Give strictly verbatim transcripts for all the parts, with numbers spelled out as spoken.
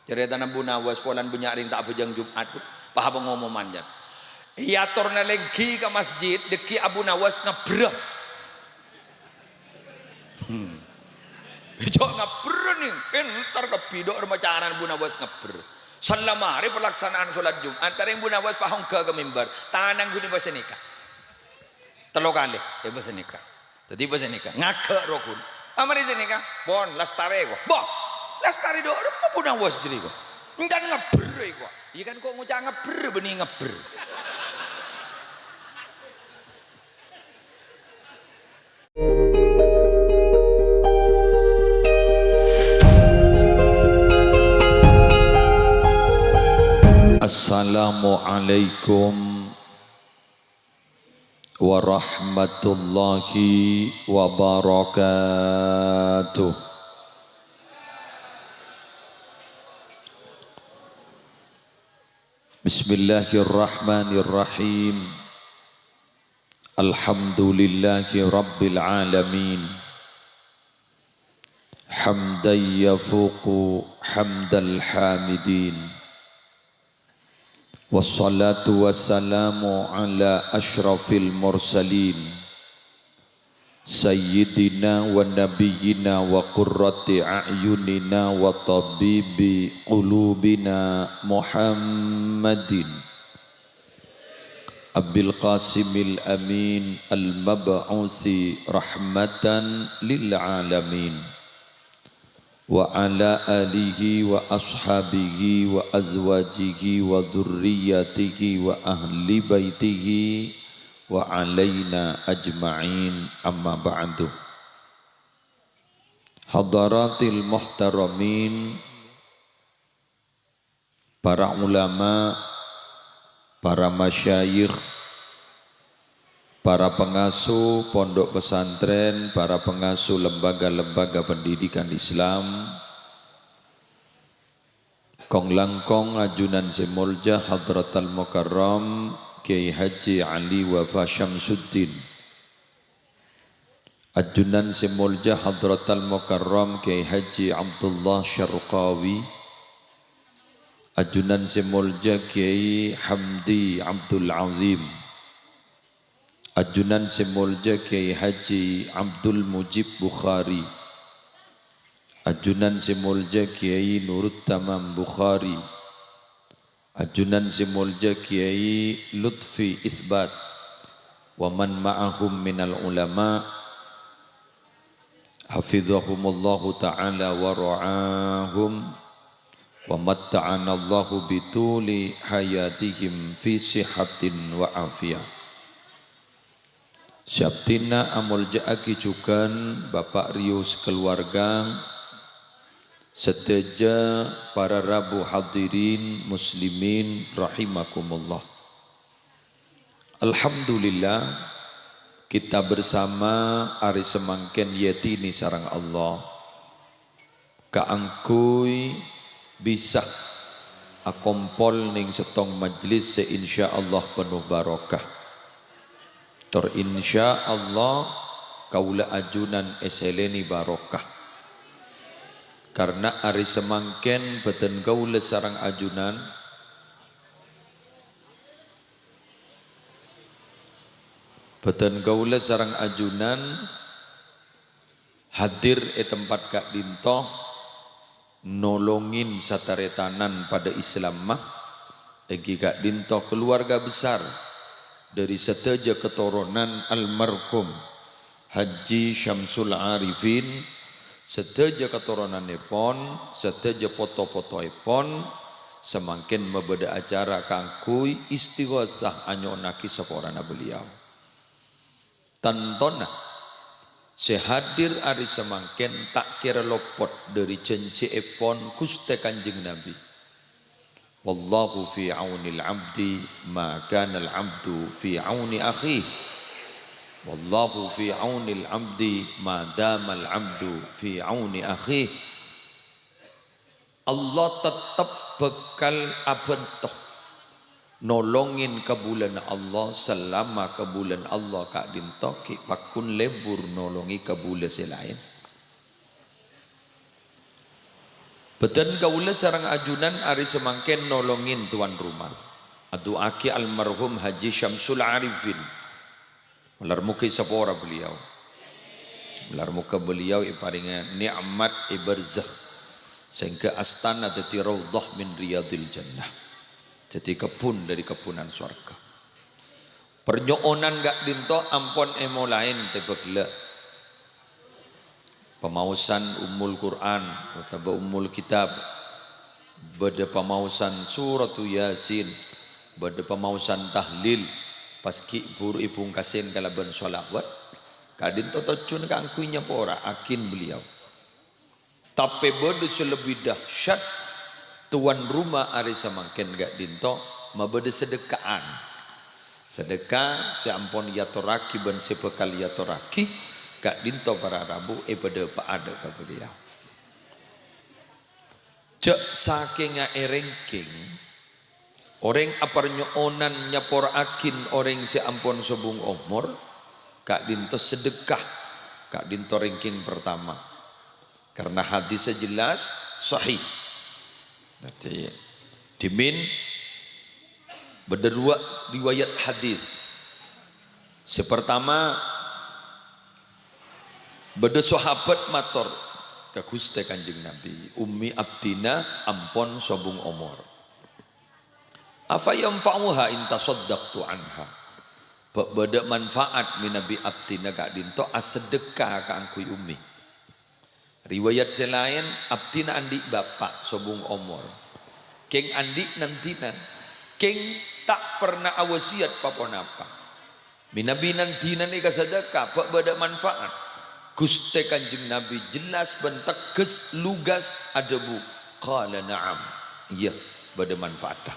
Carètana Abu Nawas polana bânnya' rèng ta' abhâjâng Jum'at, pas pangomoman, jân. Èyatorna lèngghi ka masjid, dâgghi' Abu Nawas ngabbherrâ. Hmm. Jâ' ngabbherrâ, nèng. Entar kabbhi dâ' remma carana Abu Nawas ngabbherrâ. Saellana marè palaksanaan sholat Jum'at, tarèng Abu Nawas pas ongghâ ka mimbar. Tanangghu nèng pas sanèka. Tello kalè, è, pas sanèka. Dhâddhi pas sanèka, ngaghâ' rogun. Amarè sanèka, pon, lastarè, ko. Bâh, lastarè dâ' remma Abu Nawas jârèya, ko. Engghân ngabbherrâ, ko. Iyâ kan, ko' ngoca' ngabbherrâ, bânnè ngabbher. Assalamualaikum warahmatullahi wabarakatuh. Bismillahirrahmanirrahim. Alhamdulillahi rabbil alamin. Hamdan yafuqu hamdal hamidin. Wassalatu wassalamu ala asyrafil mursalin, sayyidina wa nabiyyina wa qurrati a'yunina wa tabibi qulubina Muhammadin Abil Qasimil Amin al-mab'usi rahmatan lil alamin. Wa ala alihi wa ashabihi wa azwajihi wa dzurriyyatihi wa ahli baitihi wa alaina ajma'in, amma ba'du. Hadaratil muhtaramin, para ulama, para masyayikh, para pengasuh pondok pesantren, para pengasuh lembaga-lembaga pendidikan Islam, kong-langkong ajunan sè molja Hadratal Mukarram Kiai Haji Ali Wafa Syamsuddin, ajunan sè molja Hadratal Mukarram Kiai Haji Abdullah Syarqawi, ajunan sè molja Kiai Hamdi Abdul Azim, ajunan sè molja Kiai Haji Abdul Mujib Bukhari, ajunan sè molja Kiai Nurut Tamam Bukhari, ajunan sè molja Kiai Lutfi Isbat, wa man ma'ahum minal ulama, hafizahumullahu ta'ala wa ra'ahum, wa matta'anallahu bituli hayatihim fi sihatin wa afiyah. Sè abdhina amolja'aghi jhughân Bapa' Rio sakaluwarga, sadhâjâ para rabu hadirin muslimin rahimakumullah. Alhamdulillah, kita bersama arè samangkèn èyadhini sareng Allah kaangghuy bisa akompol neng sèttong majlis sè insyaallah penuh barokah. Tor insyaallah kaulâ ajunan èsèlènè barokah. Karna arè samangkèn bâdân kaulâ sareng ajunan Bâdân kaulâ sareng ajunan hadir è tempat ka'dinto, nolongin sataretanan padâ Islamma, èngghi ka'dinto keluarga besar dâri sadhâjâ katoronan almarhum Haji Syamsul Arifin, sadhâjâ katoronannèpon, sadhâjâ poto-potoèpon, samangkèn mabâdâ acara kaangghuy istighosah anyo'onnaghi saporana beliau. Tantona, sè hadir arè samangkèn ta' kèra lopot dâri jhânjhièpon Ghustè Kanjeng Nabi. Wallahu fi aunil abdi ma kanal abdu fi auni akhih. Wallahu fi aunil abdi ma damal abdu fi auni akhih. Allah tettep bhâkal abhânto nolongin kabulâna Allah salama kabulâna Allah ka'dinto ghi' pagghun lebur nolongi kabulâ sè laèn. Bâdân kaulâ sareng ajunan arè samangkèn nolongè tuan rumah. Adu'aaghi almarhum Haji Syamsul Arifin. Malar moghâ èsapora beliau. Malar moghâ beliau èparèngè nè'mat è barzakh, sehingga astana dhâddhi raudhah min riyadhil jannah. Dhâddhi kebbhun dhâri kebbhunan sowarghâ. Parnyo'onan ka'dinto ampon èmolaè tèbâ ghellâ'. Pamaosan Ummul Qur'an otabâ Ummul Kitab, bâdâ pamaosan Suratu Yasin, bâdâ pamaosan tahlil, pas ghi' bhuru èbhungkasè kalabân shalawat, ka'dinto tojjhuwân kaangghuy nyapora'aghin beliau. Tapè bâdâ sè lebbi dahsyat, tuan rumah arè samangkèn ka'dinto mabâdâ sadhâka'an. Sadhâka sè ampon èyatorraghi bân sè bhâkal èyatorraghi, ka'dinto para rabu èpadâpa'a dâ' ka beliau. Jhâ' sakènga èrèngkèng, orèng aparnyo'onan nyapora'aghin orèng sè ampon sobung omor, ka'dinto sadhâka, ka'dinto rèngkèng pertama. Karena hadisnya jelas sahih. Dhâddhi, dhimèn bâdâ duwâ' riwayat hadis. Sè pertama, bâdâ sahabat mator ka Ghustè Kanjeng Nabi, "Ummi abdina ampon sobung omor. Afa yanfa'uha in tasaddaqtu anha? Bâ' bâdâ manfaat mènabi abdina ka'dinto asadhâka kaangghuy ummi?" Riwayat sè laèn, "Abdina andi' bapa' sobung omor. Kèng andi' nan-dinan. Kèng ta' perna awasiyat pa-ponapa. Mènabi nan-dinan èkasadhâka, bâ' bâdâ manfaat." Ghustè Kanjeng Nabi jelas bân tegghes, lugas adhâbu, "Qala na'am." Iyâ, bâdâ manfaatta.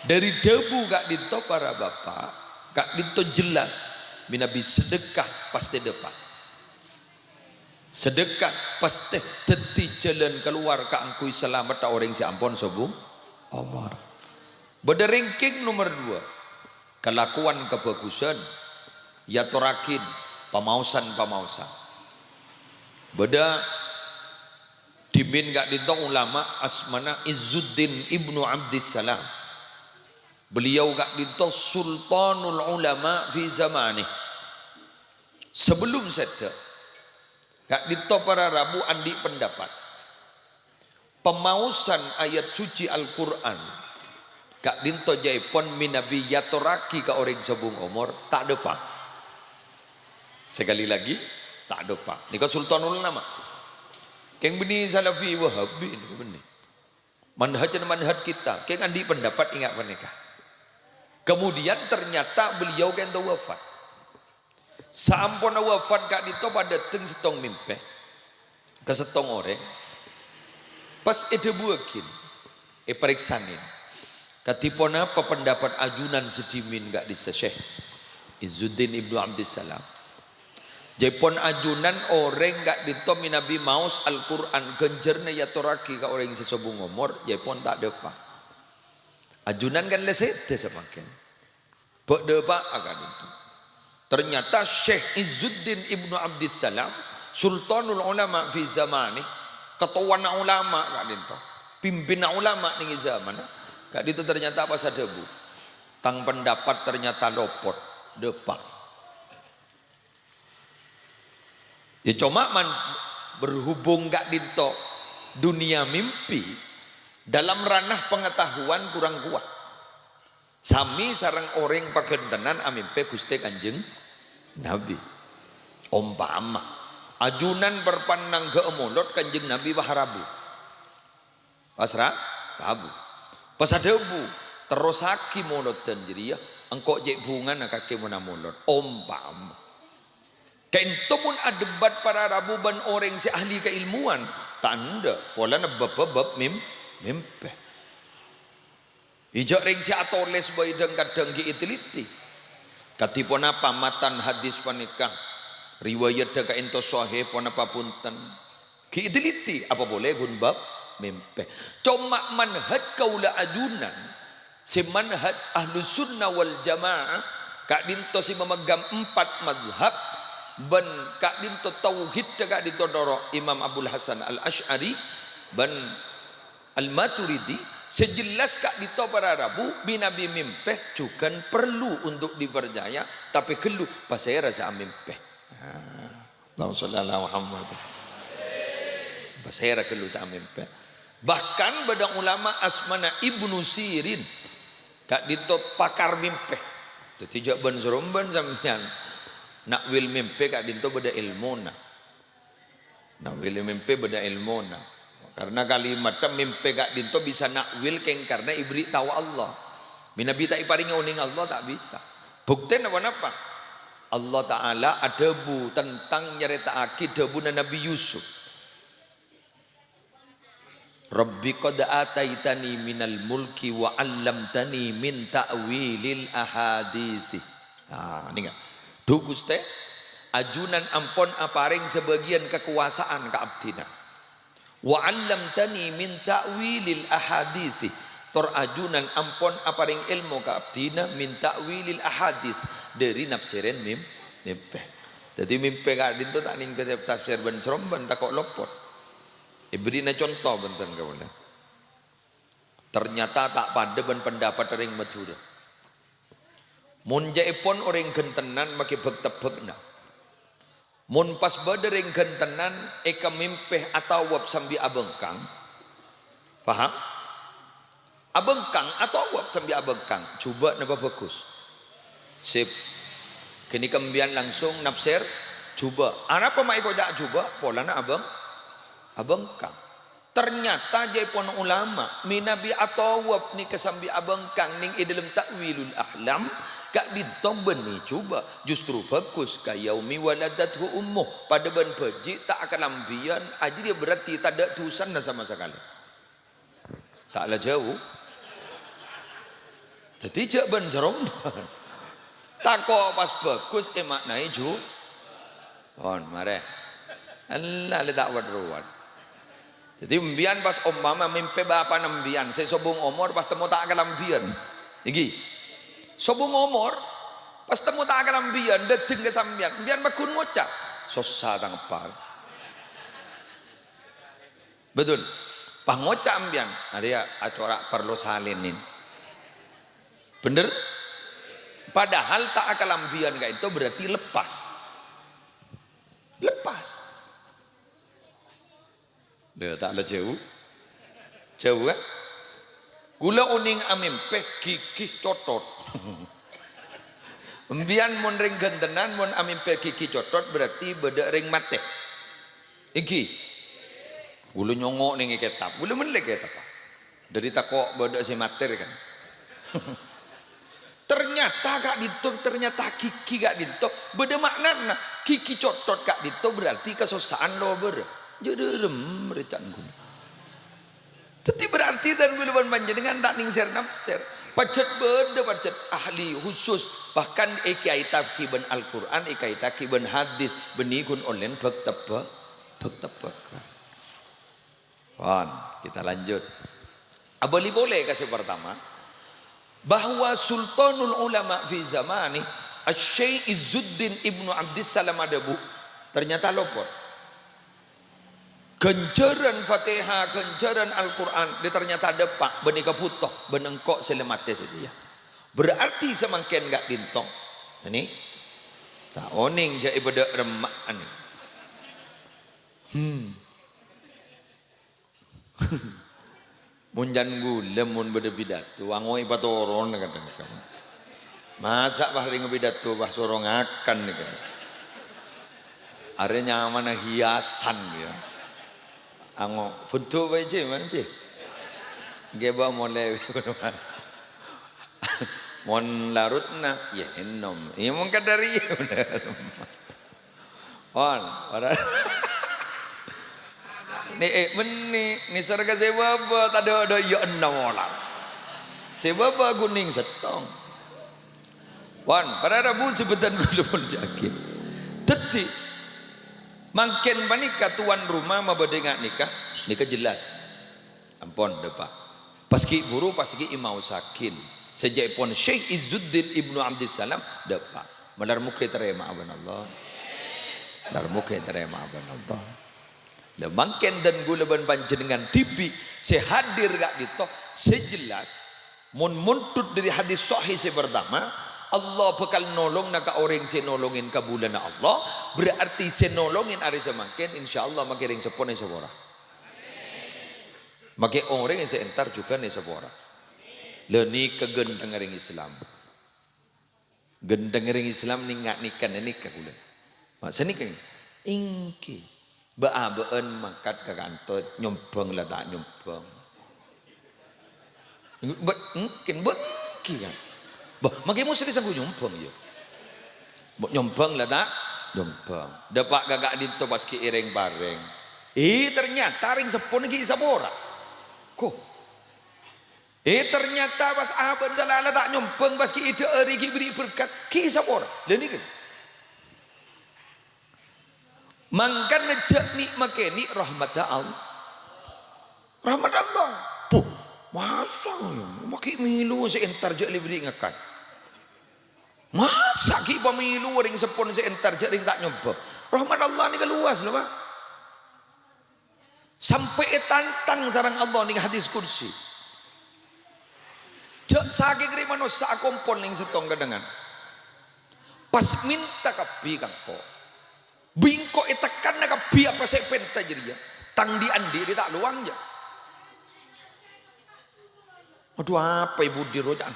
Dhâri dhâbu ka'dinto para bapa', ka'dinto jelas, mènabi sadhâka pastè dâpa'. Sadhâka pastè dhâddhi jhâlân kalowar kaangghuy salameddhâ orèng sè ampon sobung omor. Bâdâ rèngkèng nomer duwâ', kalakowan kabhâghusân, èyatorraghin pamaosan-pamaosan. Bâdâ dhimèn ka'dinto ulama asmana Izzuddin Ibnu Abdissalam. Beliau ka'dinto Sultanul Ulama fi zamanih. Sabellum sèdhâ, ka'dinto para rabu andi' pendapat. Pamaosan ayat suci Al-Qur'an ka'dinto jhâ'èpon mènabi èyatorraghi ka orèng sobung omor, ta' dâpa'. Sekali lagi, ta' dâpa'. Nèka Sultanul Ulama. Kèng bânnè Salafi Wahabi nèka bânnè. Manhajna manhaj kita, kèng andi' pendapat enga' panèka. Kemudian ternyata beliau ka'dinto wafat. Saamponna wafat ka'dinto padâteng sèttong mèmpè ka sèttong orèng. Pas èdhâbuwâghin, èparèksanè, "Kadhi ponapa pendapat ajunan sè dhimèn ka'dissa Syekh Izzuddin Ibnu Abdissalam?" Jhâ'èpon ajunan orèng ka'dinto mènabi maos Al-Qur'an ghânjhârna èyatorraghi ka orèng sè sobung omor, jhâ'èpon ta' dâpa'. Ajunan kan la sèdhâ samangkèn. Bâ' dâpa'a ka'dinto. Ternyata Syekh Izzuddin Ibnu Abdissalam, Sultanul Ulama fi zamani, katowana ulama ka'dinto, pimpinna ulama nèng è zamanna, ka'dinto ternyata pas adhâbu, "Tang pendapat ternyata lopot, dâpa'." Ya, coma man berhubung ka'dinto dunia mimpi, dalam ranah pengetahuan kurang kuat. Sami sareng orèng paghântenan amèmpè Ghustè Kanjeng Nabi. Ompama, ajunan perpan nangghâ'â molod, Kanjeng Nabi pas rabu. Pas ra-, rabu. Pas adhâbu, "Terrossaghi molodhân jârèya, engko' cè' bhungana kakè mon amolod." Ompama. Ka'dinto mon adebat para rabu bân orèng sè ahli kaèlmowan, ta' endâ', polana bab-bab mim-, mèmpè. Ijâ' rèng sè atolès bhâi dhâng-kadhâng ghi' èteliti. Kadhi ponapa matan hadis panèka? Riwayadda ka'dinto sahih ponapa bhunten? Ghi' èteliti, apa polè ghun bab mèmpè. Coma manhaj kaulâ ajunan, sè manhaj Ahlus Sunnah wal Jamaah, ka'dinto sè mamegang empat madhab, bân ka'dinto tauhidda ka'dinto noro' Imam Abul Hasan Al-Asy'ari, Bân Al-Maturidi, sè jelas ka'dinto para rabu, mènabi mèmpè jhughân parlo untuk dipercaya, tapè ghâllu pasèra sè amèmpè. Ah, Allahumma shalli ala Muhammad. Pasèra ghâllu sè amèmpè. Bahkan bâdâ ulama asmana Ibnu Sirin, ka'dinto pakar mèmpè. Dhâddhi jhâ' bân-sarombân sampèyan. Na'wil mèmpè ka'dinto bâdâ èlmona. Na'wil mèmpè bâdâ èlmona. Karna kalimatta mèmpè ka'dinto bisa na'wil kèng karna èberri' tao Allah. Mènabi ta' èparèngè onèng Allah ta' bisa. Buktèna ponapa? Allah Ta'ala adhâbu tentang nyarèta'aghi dhâbuna Nabi Yusuf. "Rabbi qad ataitani minal mulki wa 'allamtani min ta'wilil ahaditsi." Ah, nènga'. Dhu Ghustè, ajunan ampon aparèng sabâgiyân kakobâsa'an ka abdhina. "Wa 'allamtani min ta'wilil ahaditsi." Tor ajunan ampon aparèng èlmo ka abdhina min ta'wilil ahadits, dhâri nafsèrèn mim-, mèmpè. Dhâddhi mèmpè ka'dinto ta' nèng ka tafsir bân-sarombân tako' lopot. Èberri'na conto bhunten kaulâ. Ternyata ta' padâ bân pendapat rèng Madhurâ. Mon ca'èpon orèng ghântennan makè bâk-tebbâkna. Mon pas bâdâ rèng ghântennan èkamèmpè atawaf sambi abângkang, paham? Abângkang, atawaf sambi abângkang, jhubâ' napa bhâghus? Sip. Ghânèka embiyan langsung nafsèr jhubâ'. Arapa ma' èkoca' jhubâ'? Polana abâng-, abângkang. Ternyata jhâ' èpon ulama, mènabi atawaf nèka sambi abângkang nèng è dâlem Ta'wilul Ahlam, ka'dinto bânnè jhubâ', justru bhâghus ka yaumi waladathu ummuh, padâ bân bâji' ta' akalambhiyân, ajâriyâ berarti tadâ' dusana sama sakalè. Ta' la jhâu. Dhâddhi jhâ' bân-sarombân. Tako' pas bhâghus èmaknaè jhu-, pon, marè. Ella lè ta' wat-rowat. Dhâddhi embiyan pas ompama mèmpè bapa'na embiyan sè sobung omor pas temmo ta' akalambhiyân. Èngghi. Sobung omor pas temmo ta' akalambhiyân, dâteng ka sampèyan. Embiyan pagghun ngoca', "Sossa tang eppa'na." Betul. Pas ngoca' embiyan, arèya acora' parlo salènen. Bhender? Padahal ta' akalambhiyân ka'dinto berarti lepas. Lepas. Lha, ta' la jhâu? Jhâu, kan? Kaulâ onèng amèmpè ghighi cotot. Embiyan mon rèng ghântennan, mon amèmpè ghighi cotot, berarti bâdâ rèng matè. Èngghi. Kaulâ nyongngo' nèng è kètab. Kaulâ mellè kètab. Dhâri tako' bâdâ sè matè, kan. Ternyata ka'dinto, ternyata ghighi ka'dinto bâdâ ma'nana. Ghighi cotot ka'dinto berarti kasossa'an lobâr. Jhâ' dhârem, rè can kaulâ. Dhâddhi berarti dân kaulâ bân panjhennengngan ta' nèngsèr-nafsèr. Pajhât bâdâ, pajhât ahli khusus. Bahkan èkaitaghi bân Al-Qur'an, èkaitaghi bân hadis. Bânnè ghun ollèna bâk-tebbâ-, bâk-tebbâghân. Pon, kita lanjut. Abâli polè ka sè partama, bahwa Sultanul Ulama fi zamani, Asy-Syaikh Izzuddin Ibnu Abdissalam adhâbu, ternyata lopot. Ghânjhârân Fatihah, ghânjhârân Al-Qur'an, dhi ternyata dâpa', bânnè kabhuto, bân engko' sè la matè satèya. Berarti samangkèn ka'dinto, nè, ta' onèng jhâ' èpadâ' remma'an. Hmm. Mon can kaulâ mon bâdâ pidato, ango'è patoron kadhâng-kadhâng. Masa' pas rèng pidato pas soro ngakan nèka. Arè nyamana hiasan, ya. Ango', buntu bae, Ji, man, Ji. Ngghi, Mbak, molè. Mon larutna, ya, ènom. Iya, mon kadhâri. Pon, ora. Ni, eh, meni, nèser ka sè bâbâ, tadâ'-dâ' iyâ enna' mola. Sè bâbâ ghunèng sèttong. Pon, para rabu sè bhâdhân kaulâ molja'aghi. Dhâddhi, mangkèn panèka tuan rumah mabâdâ nga' nèka, nèka jelas. Ampon, dâpa'. Pas ghi' buru, pas ghi' èmaosaghina. Sajâ'èpon Syekh Izzuddin Ibnu Abdissalam, dâpa'. Malar moghâ ètarèma'a bân Allah. Malar moghâ ètarèma'a bân Allah. Lah, mangkèn dân kaulâ bân panjhennengngan dhibi' sè hadir ka'dinto, sè jelas, mon mondhut dhâri hadis sahih sè partama, Allah bhâkal nolongana ka orèng sè nolongè kabulâna Allah, berarti sè nolongè arè samangkèn, insyaallah, makè rèng seppona èsapora. Makè orèng sè entar jhughân èsapora. Lah, nèka ghântengnga rèng Islam. Ghântengnga rèng Islam nèng-, nèka, nèka kaulâ. Ma' sanèka, èngghi. Bâ'-abâ'ân mangkat ka kanto, nyombhâng la ta' nyombhâng. Bâ-, èngghi, bâ-, èngghi, kan. Bâh, makè Muslim sangghu nyombhâng, yâ. Bâ-, nyombhâng la ta' nyombhâng. Dâpa' ka ka'dinto pas ghi' èrèng-parèng. Eh, ternyata rèng seppona ghi' èsapora. Ko. Eh, ternyata pas abâ'na sala la ta' nyombhâng, pas ghi' èdhâ'âri, ghi' èberri' berkat, ghi' èsapora. Lah nèka. Mangkana jhâ' nè'-makènè' rahmatta Allah. Rahmat Allah. Puh, masa, makè mèlo sè entar jhâ' la èberri' ngakan. Masa ghi' pamèlo rèng seppona sè entar jhâ' rèng ta' nyombhâng. Rahmat Allah nèka luas, lho, Pak. Sampè' ètantang sareng Allah nèng hadis qudsi. Jhâ' sakèng rè' manossa akompol nèng sèttong kennengngan. Pas mènta kabbhi ka engko'. Bi' engko' ètekkanna kabbhi apa sè èpènta jârèya. Tang dhi'-andhi' rè' ta' lowang, jâ. Adhu, apa è budi roca'na?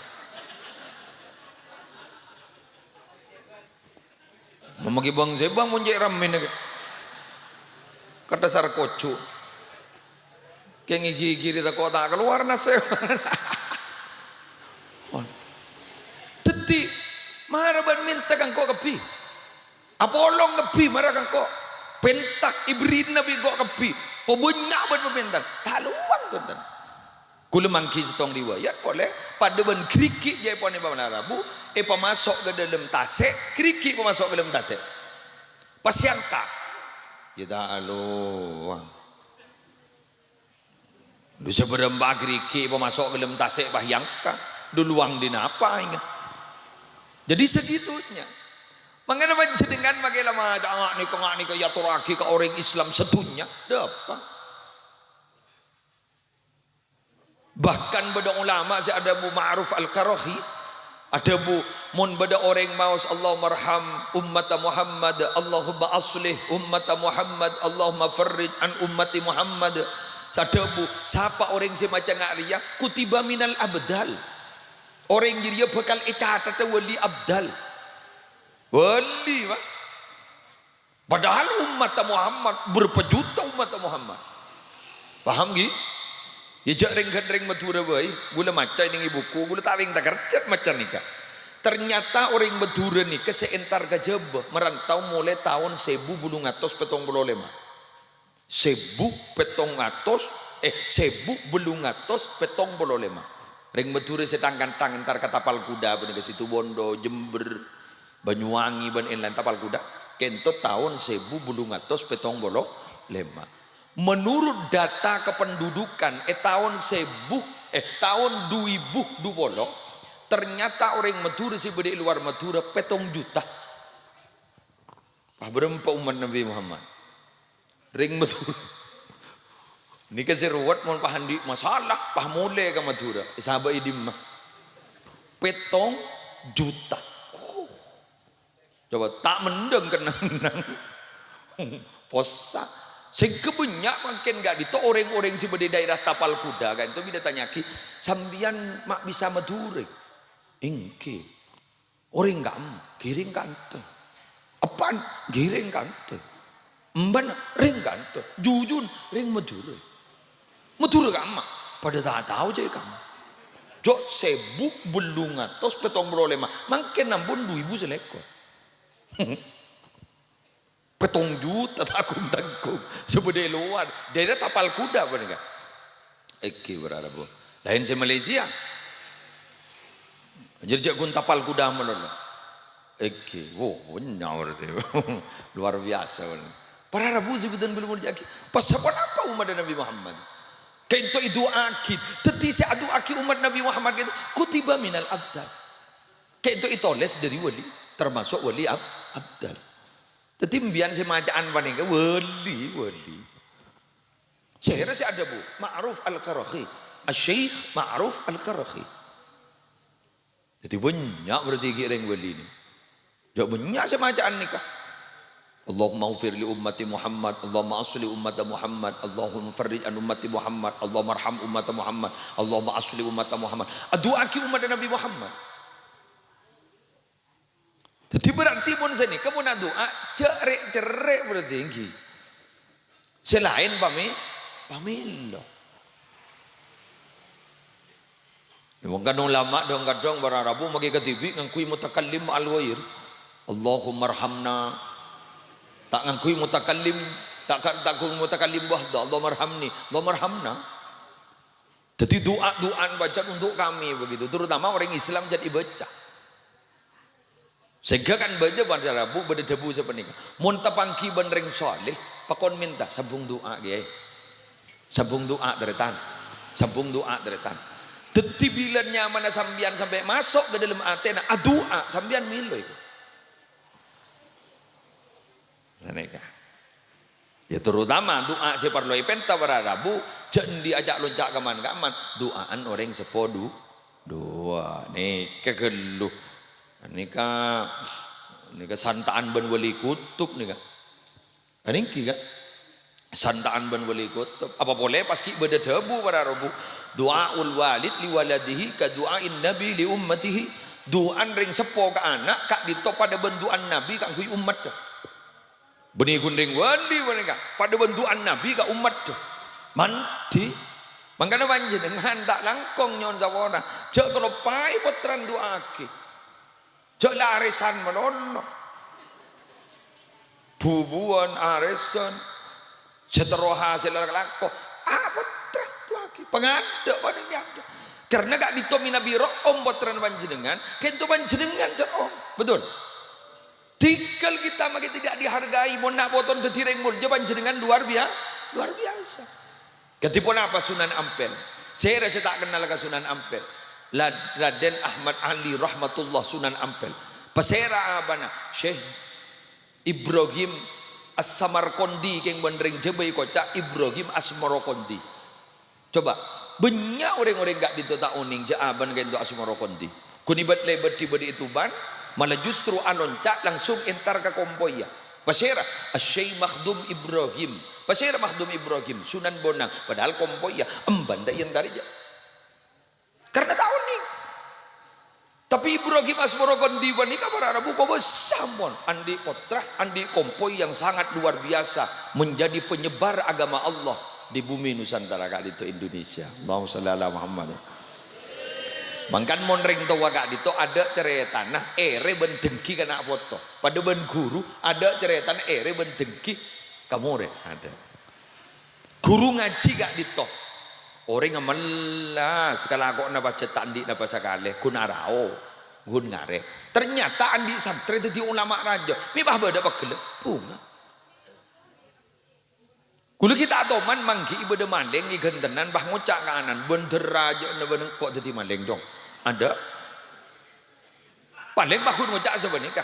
Mamaghi bâng-sèbâng mon cè' rammèna, Kak. Kadhâsar kocu'. Kèng ghi-ghiri tako' ta' kalowar nasè. Dhâddhi, mara bân mènta ka engko' kabbhi. Apolong kabbhi mara ka engko'. Pènta èberri'na bi' engko' kabbhi. Pabânnya' bân pamèntan. Ta' lowang, bhunten. Kaulâ mangghi sèttong riwayat polè, padâ bân ghârighi' jâ èpon èpamalabu, èpamaso' ka dâlem tasè', ghârighi' èpamaso' ka dâlem tasè'. Pas èyangka'. Yâ ta' lowang. Lu sè bârâmpa ghârighi' èpamaso' ka dâlem tasè' pas èyangka'. Lu lowang dhinapa, èngghi? Jadi segitunya. Mangkana panjhennengngan makè la maca nga' nèka, nga' nèka èatorraghi ka orèng Islam sadhunnya. Dhâpa? Bahkan bâdâ ulama sè adhâbu Ma'ruf Al-Karahi, adhâbu, "Mon bâdâ orèng maos, 'Allahummarham ummata Muhammad, Allahumma aslih ummata Muhammad, Allahumma farrij an ummati Muhammad,' sè adhâbu, 'Sapa orèng sè maca nga' rèya, kutiba minal abdal.' Orèng jârèya bhâkal ècathetta wali abdal." Wali, Pak. Padahal ummatta Muhammad, berapa juta ummatta Muhammad. Paham, ghi? Yâ, jhâ' rèng-, rèng Madhurâ bhâi. Kaulâ maca nèng è buku, kaulâ ta' rèng takerjhât maca nèka. Ternyata orèng Madhurâ nèka sè entar ka Jhâbâ, merantau molaè taon sèbu bâllung atos pèttong polo lèma. Sèbu pèttong atos, eh, sèbu bâllung atos pèttong polo lèma. Rèng Madhurâ sè thang-kanthang entar ka Tapal Kuda panèka, Situbondo, Jember, Banyuwangi bân èn-laèn, Tapal Kuda, kènto taon sèbu bâllung atos pèttong polo lèma. Menurut data kependudukan è taon sèbu, eh, taon du èbu du polo, ternyata orèng Madhurâ sè bâdâ è lowar Madhurâ pèttong juta. Pas bârâmpa ommat Nabbhi Muhammad? Rèng Madhurâ. Nèka sè ruwet, mon pas andi' masalah, pas molè ka Madhurâ. Èsabâ è dimma? Pèttong juta. Coba, ta' mendhâng kennengngan. Possa. Sè bânnya' mangkèn ka'dinto orèng-orèng sè bâdâ è dhaèra Tapal Kuda ka'dinto bhidhâ tanya'aghi, "Sampèyan ma' bisa Madhurâ?" "Èngghi." Orèng ka'emma, "Ghirèng ka'dinto." "Eppa'na?" "Ghirèng ka'dinto." "Embâna?" "Rèng ka'dinto." "Jhujhun?" "Rèng Madhurâ." "Madhurâ ka'emma?" "Padâ ta' tao jâ' ka'emma." Jhâ' sèbu bâllung atos pèttong polo lèma, mangkèn ampon du èbu salèkor. Pèttong juta ta' ghun-tangghung. Sè bâdâ è lowar. Dhaèra Tapal Kuda panèka. Èngghi, para rabu. Laèn sè Malaysia. Jârèya jhâ' ghun Tapal Kuda malolo. Èngghi. Wo, bânnya' berarti. Luar biasa, bân. Para rabu sè bhâdhân kaulâ molja'aghi. Pas saponapa ommaddhâ Nabbhi Muhammad? Ka'dinto èdu'aaghi. Dhâddhi sè adu'aaghi ommat Nabbhi Muhammad ka'dinto, kutiba minal abdal. Ka'dinto ètolès dhâri wali, termasuk wali ab-, abdal. Dhâddhi, sampèyan sè maca'an panèka wali, wali. Sèra sè adhâbu? Ma'ruf Al-Karakhi. Asy-Syaikh Ma'ruf Al-Karakhi. Dhâddhi bânnya' berarti ghi' rèng wali nè. Jâ' bânnya' sè maca'an nèka. Allahumma ighfir li ummati Muhammad, Allahumma asli ummata Muhammad, Allahumma farrij an ummati Muhammad, Allahumma arham ummata Muhammad, Allahumma asli ummata Muhammad. Adu'aaghi ummata Nabi Muhammad. Dhâddhi berarti mon sanèka mon adu'a, jâ' rè'-cerrè' berarti ènggi. Sè laèn pamè-, pamèlo. Mangkana ulama dhâng-kadhâng para rabu maghi kadhibi' ngangghuy mutakallim ma'al ghair. Allahummarhamna. Ta' ngangghuy mutakallim, ta' ka-, ta' ngangghuy mutakallim wahda. Allahummarhamni. Allahummarhamna. Dhâddhi du'a-du'aan bacaan untuk kami begitu, terutama orang Islam jadi baca. Sehingga kan bâdâ para rabu bâdâ dhâbu sapanèka, "Mon tapangghi bân rèng saleh, pakon mènta sambung du'a, Kèyaè. Sambung du'a, tarètan. Sambung du'a, tarètan." Dhâddhi bilâ nyamana sampèyan sampè' maso' ka dâlem atèna, adu'a, sampèyan mèlo iku. Sanèka. Ya, terutama du'a sè parlo èpènta para rabu, jâ' andi' aca'-lonca' ka man-ka'man, du'aan orèng seppo du-, duwâ'. Nèka ghâllu. Nèka, nèka santa'an bân Wali Kutub nèka. Kan ènggi, kan? Santa'an bân Wali Kutub. Apa polè pas ghi' bâdâ dhâbu para rabu, "Du'aul walid li waladihi ka du'ain nabi li ummatihi." Du'aan rèng seppo ka ana' ka'dinto padâ bân du'aan Nabi kaangghuy ommaddhâ. Bânnè ghun rèng wali panèka, padâ bân du'aan Nabi ka ommaddhâ. Mandhi. Mangkana panjhennengngan ta' langkong nyo'on sapora. Jâ' kaloppaè pottrana du'aaghi. Jâ' la arèsan malolo. Bubuwân arèsan. Sè terro hasèlla kalako. Ah, pottra du'aaghi. Pangadâ' panèka. Karna ka'dinto mènabi ro'om pottrana panjhennengngan, ka'dinto panjhennengngan sè ro'om. Betul? Tinggal kita makè tidak dihargai, mon na' potona dhâddhi rèng molja, panjhennengngan luar bia-, luar biasa. Kadhi ponapa Sunan Ampel? Sèra sè ta' kennal ka Sunan Ampel? La-, Raden Ahmad Ali rahmatullah Sunan Ampel. Pasèra abana? Syekh Ibrahim As-Samarqandi, kèng bân rèng Jhâbâ èkoca' Ibrahim Asmorokondi. Coba, bânnya' orèng-orèng ka'dinto ta' onèng jâ' abana ka'dinto Asmorokondi. Ghun èbât-lèbât è bâdâ è Tuban, mala justru alonca' langsung entar ka kompoyya. Pasèra? Asy-Syaikh Makhdum Ibrahim. Pasèra Makhdum Ibrahim? Sunan Bonang. Padahal kompoyya, emban ta' èentarè jâ'. Karna ta' onèng. Tapè Ibrahim Asmorokondi panèka para rabu kobâsa mon, andi' pottra, andi' kompoy yang sangat luar biasa, menjadi penyebar agama Allah di bumi Nusantara ka'dinto Indonesia. Allahumma shalli ala Muhammad. Mangkana mon rèng towa ka'dinto adâ' carètana èrè bân dengghi ka na' poto. Padâ bân ghuru adâ' carètana èrè bân dengghi ka morèd. Adâ'. Ghuru ngajhi ka'dinto. Orèngnga mellas kalakowanna pajhât ta' andi' napa sakalè, ghun arao, ghun ngarè. Ternyata andi' santrè dhâddhi ulama rajâ, mè' pas bâdâ pegghellâ', bhunga. Ghulâ ghi' ta' toman mangghi'i bâdâ malèng è ghântenan, pas ngoca' ka ana'na, "Bhendher rajâ'na bân engko' dhâddhi malèng, Cong." Adâ'. Palèng pas ghun ngoca' sapanèka,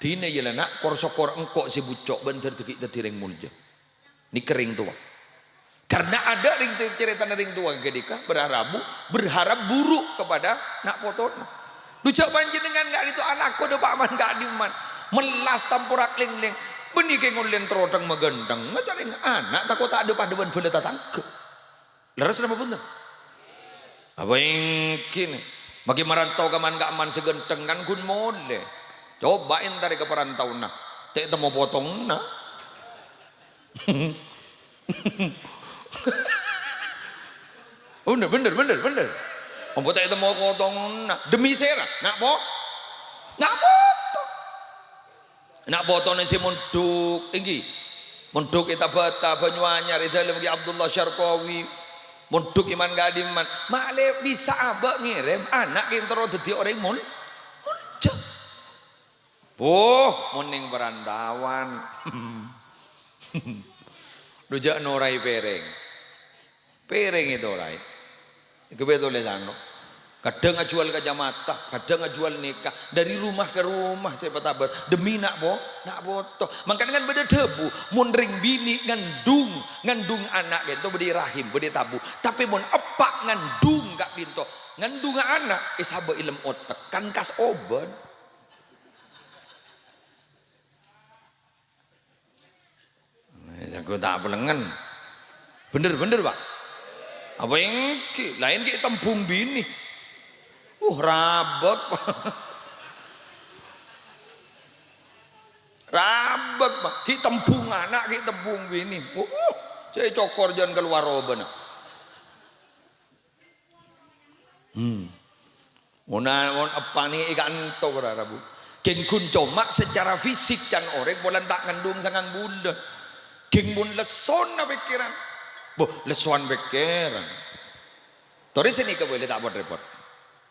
"Dinah yâ la, Na', kor-sokor engko' sè bucco' bhendher dhâggi' dhâddhi rèng molja." Nèka rèng towa. Karna adâ' rèng te-, carètana rèng towa ghânèka berharap bu-, berharap buruk kepada na' potona. Dhu jâ' panjhennengngan ka'dinto alako dâpa' man ka'dimman. Mellas tamporak lènglèng. Bânnè kèng ollèna terro dhâng-maghântheng. Ngoca' rèng ana' tako' ta' dâ-padâ bân bhâlâ tatangghâ. Lerres napa bhunten? Apa ènggi nè? Maghi marantau ka man-ka'man sè ghântheng kan ghun molè. Coba èntarè ka parantaona. Ta' temmo potongna. Bhender, bhender, bhender, bhender. Ampo ta' temmo potongna. Demi sèra, na' po-, na' potong. Na' potona sè mondhuk, ènggi. Mondhuk è Tabata, Banyuanyar, è dâlem Kè Abdullah Syarqawi. Mondhuk è man-ka'dimman. Malè bisa abâ' ngèrèm ana' kèng terro dhâddhi orèng mol-, molja. Wah, mon neng parantaowan. Dhu jâ' noraè pèrèng. Pèrèng ètoraè. Ghâbây tolèsan, no. Kadhâng ajhuwâl kacamata, kadhâng ajhuwâl nèka. Dhâri rumah ka rumah sè èpatabâr. Demi na' po-, na' poto. Mangkana kan bâdâ dhâbu, mon rèng binè' ngandung, ngandung ana' ka'dinto bâdâ è rahim, bâdâ è tabu. Tapè mon eppa' ngandung ka'dinto, ngandhungnga ana' èsabâ' è lem otek, kan kas obân. Eh, jago ta' pelengen. Bhender, bhender, Pak? Apa ènggi? Laèn ghi' tembhung binè. Uh, rabâk, Pak. Rabâk, Pak. Ghi' tembhung ana', ghi' tembhung binè. Uh, cè' cokor jân kalowar obâna. Hmm. Mon, mon eppa'na è ka'dinto, para rabu. Ghun coma secara fisik can orèng polana ta' ngandhung sangang bulân. Ghun mon lessona pèkkèran. Boh, lessowan pèkkèran. Torè sè nèka bhâi, la ta' pot-rèpot.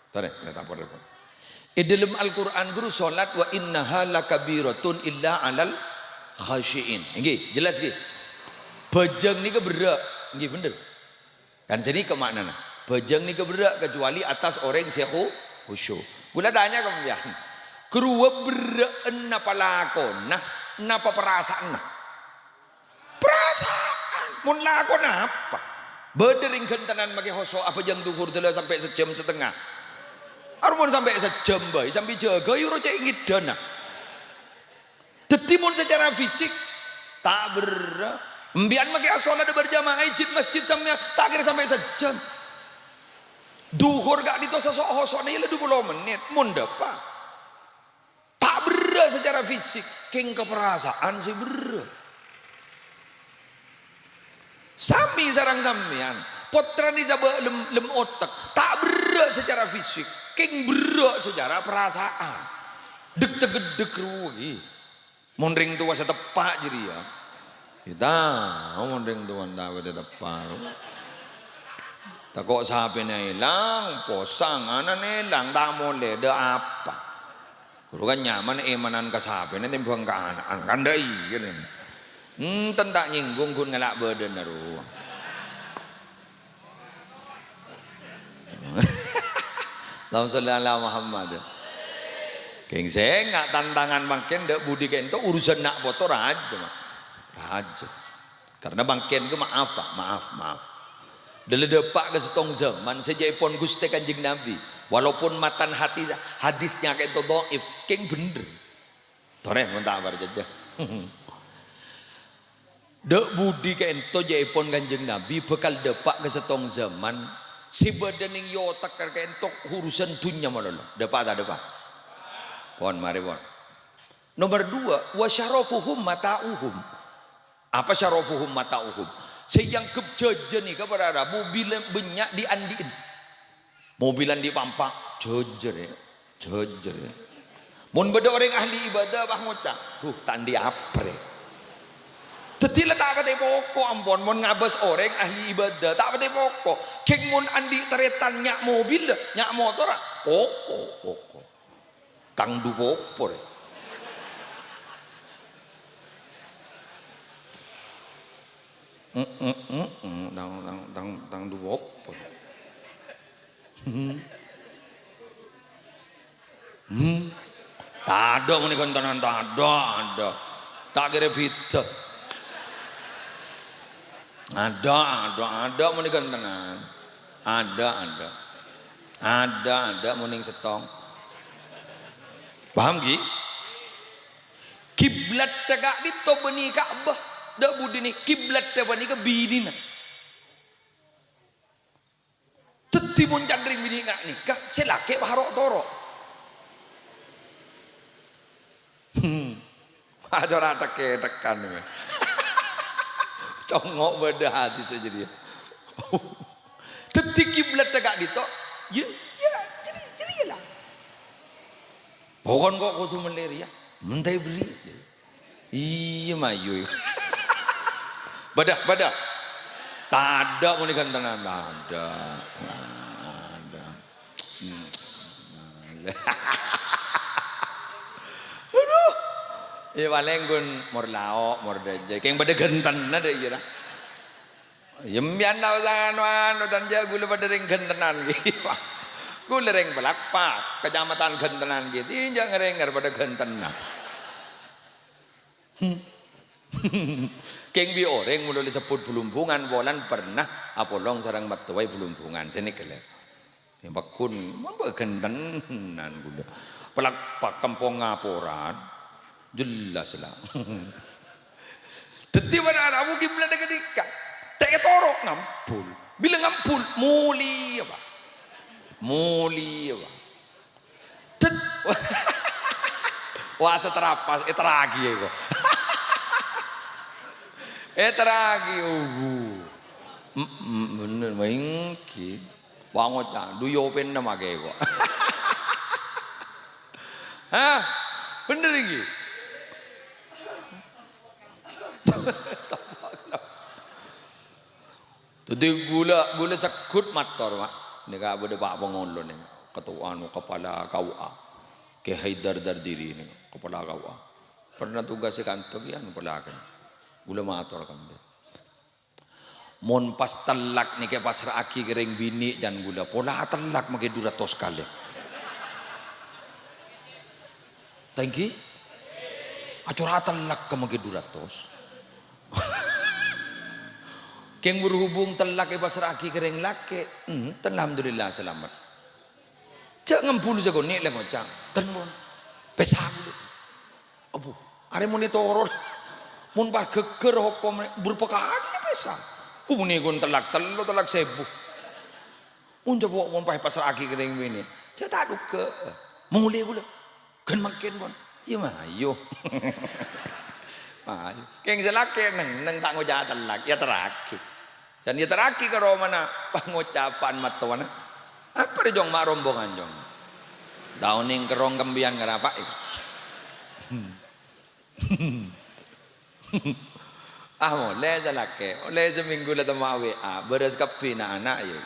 Torè, la ta' pot-rèpot. È dhâlem Al-Qur'an ghuru, "Shalat wa innaha lakabiratun illa 'alal khasyi'in." Ènggi, jelas ghi? Bhâjâng nèka berrâ'. Ènggi, bhender. Kan sanèka ma'nana. Bhâjâng nèka berrâ' kecuali attas orèng sè khu-, khusyuk. Kaulâ tanya ka sampèyan. Ghâruwa berrâ'ân napa lakona, napa parasaanna? Parasaan. Mon lakona apa? Bâdâ rèng ghântenan makè hoso' abhâjâng dhuhur dâlâ sampè' sajjhâm satengnga. Arè mon sampè' sajjhâm bhâi, sambi jâgâ, yoro cè' ngèdâna. Dhâddhi, mon sacara fisik, ta' berrâ'. Empèyan makè asolat berjamaah è jhât masjid sampèyan, ta' kèra sampè' sajjhâm. Dhuhur ka'dinto saso'-hoso'na, iyâ la dua puluh mennit, mon dâpa'. Ta' berrâ' sacara fisik, kèng kaparasaan sè berrâ'. Samè sareng sampèyan, pottrana sabâ' lem, lem otek, ta' berrâ' sacara fisik, kèng berrâ' sacara parasaan. Dek-tegeddek rowa ghi. Mon rèng towa sè teppa' jârèya, ghi' tao mon rèng towa ta' patè teppa' rowa. Tako' sapèna èlang, posang, ana'na èlang, ta' molè, dâ' apa? Ghuru kan nyaman èmanan ka sapèna tèmbhâng ka ana'na, kan dâ' iyâ, nè. Enten ta' nyènggung ghun ngala' bâdâna rowa. Allahumma sholli ala Muhammad. Kèng sènga' tantangan mangkèn dâ' budi ka'dinto urusan na' poto rajâ, Pak. Rajâ. Karena mangkèn ghâ maaf, Pak, maaf, maaf. Dâlâ dâpa' ka sèttong zaman sè jâèpon Ghustè Kanjeng Nabi. Walaupun matan hati, hadisnya ka'dinto dhaif, kèng bhender. Torè, mon ta' parcajâ. Dâ' budi ka'dinto jâèpon Kanjeng Nabi bhâkal dâpa' ka sèttong zaman sè bâdâ nèng è otek ka'dinto urusan dhunnya malolo. Dâpa' ta' dâpa'? Pon, marè, pon. Nomor dua, wa syarafuhum mata'uhum. Apa syarafuhum mata'uhum? Sè èangghep jhâjâ nèka para rabu bilâ bânnya' dhi'-andhi'en. Mobil andi' pampa, jhâjâr, yâ. Jhâjâr, yâ. Mon bâdâ orèng ahli ibadah, pas ngoca', "Huh, ta' andi' apa, rè." Dhâddhi la ta' patè poko', ampon, mon ngabâs orèng ahli ibadah, ta' patè poko'. Kèng mon andi' tarètan nya' mobil, nya' motor, poko', poko'. Tang du popo, rè. Mm, mm, mm, mm, tang, tang, tang, tang du popo. Hmm. Hmm. Tadâ' mon è ghântenan, tadâ', adâ'. Ta' kèra bhidhâ. Adâ', adâ', adâ' mon è ghântenan. Adâ', adâ'. Adâ', adâ' mon è sèttong. Paham, ghi? Kiblatta ka'dinto bânnè Ka'bah. Dâ' budina kiblatta panèka binèna. Dhâddhi mon can rèng binè' nga' nèka, sè lakè' pas ro'-toro'. Hmm. Acara thek-kèthèkan. Congngo' bâdâ hadis jârèya. Dhâddhi kiblatta ka'dinto, ya, ya, jârèya, jârèya la. Pokon ko' kodhu mellè rèya, mènta èberri'. Iyâ, mayu. Bâdâ, bâdâ. Tadâ' mon è ghântenan, tadâ'. Tadâ'. Hmm. Adhu. Iyâ, palèng ghun mor lao', mor dâjâ. Kèng bâdâ ghântèna dâ' iyâ, ra. Yembyan tao anu-anu, tan jâ' ghulâ padâ rèng ghântenan, ghi. Ghulâ rèng Palakpak, Kacamatan Ghantenan ghi', enjâ' ngèrèngèr padâ ghântenna. Kèng bi' orèng mon la èsebbhut Blumbungan polana pernah apolong sareng mattowa è Blumbungan, sè nèka lè. Yâ, pagghun, mon bâ' ghântenan ghulâ. Palakpak kampong ngaporan, jelas la. Dhâddhi, para rabu kiblâna ghânèka. Ta' ètoro' ngambul. Bilâ ngambul, molèya, Pak. Molèya, Pak. Dâd-, wah, satrapa, èterraghi, yâ, kok. Èterraghi, oh. Mm, mm, bhender, maènggi. Wah, ngoca', duyo penna make, kok. Hah? Bhender iki? Dhâddhi ghulâ, ghulâ segghut mator, Pak. Nèka bâdâ Pak Pangolo nèka, ketua anu, kepala K U A. Kè Haidar Dardiri nèka, kepala K U A. Pernah tugas è kantor, yâ, anu, polakan. Ghulâ mator ka beliau. Mon pas tellak nèka pasra'aghi ka rèng binè', can ghulâ, pola atellak make du ratos kalè. Tèngghi? Acora' atellak ka make du ratos. Kèng berhubung tellak èpasra'aghi ka rèng lakè', enten, alhamdulillah, salamet. Jhâ' ngambul sakonè' la ngoca', "Ten, pon. Pèsa ghulâ." Abu, arè mon ètoro', mon pas ghâgghâr hokom, berapa kali pèsa. Umune kon tellak tello, tellak sebu. Mon coba mon pas èpasra'aghi ka rèng binè', jhâ' ta' duga. Molè ghulâ. Ghân mangkèn, pon. Iyâ, mayu. Mayu. Kèng sè lakè' neng-neng ta' ngoca' tellak, èyaterraghi. Can èyaterraghi ka romana, pangoca'an mattowana. Apa rè, Jong, ma' rombongan, Jong? Ta' onèng kerrong kembiyan ngarapa'i. Ah, molè sè lakè'. Olè seminggu la temmo W A. Bârâs kabbhi na'-ana', yâ.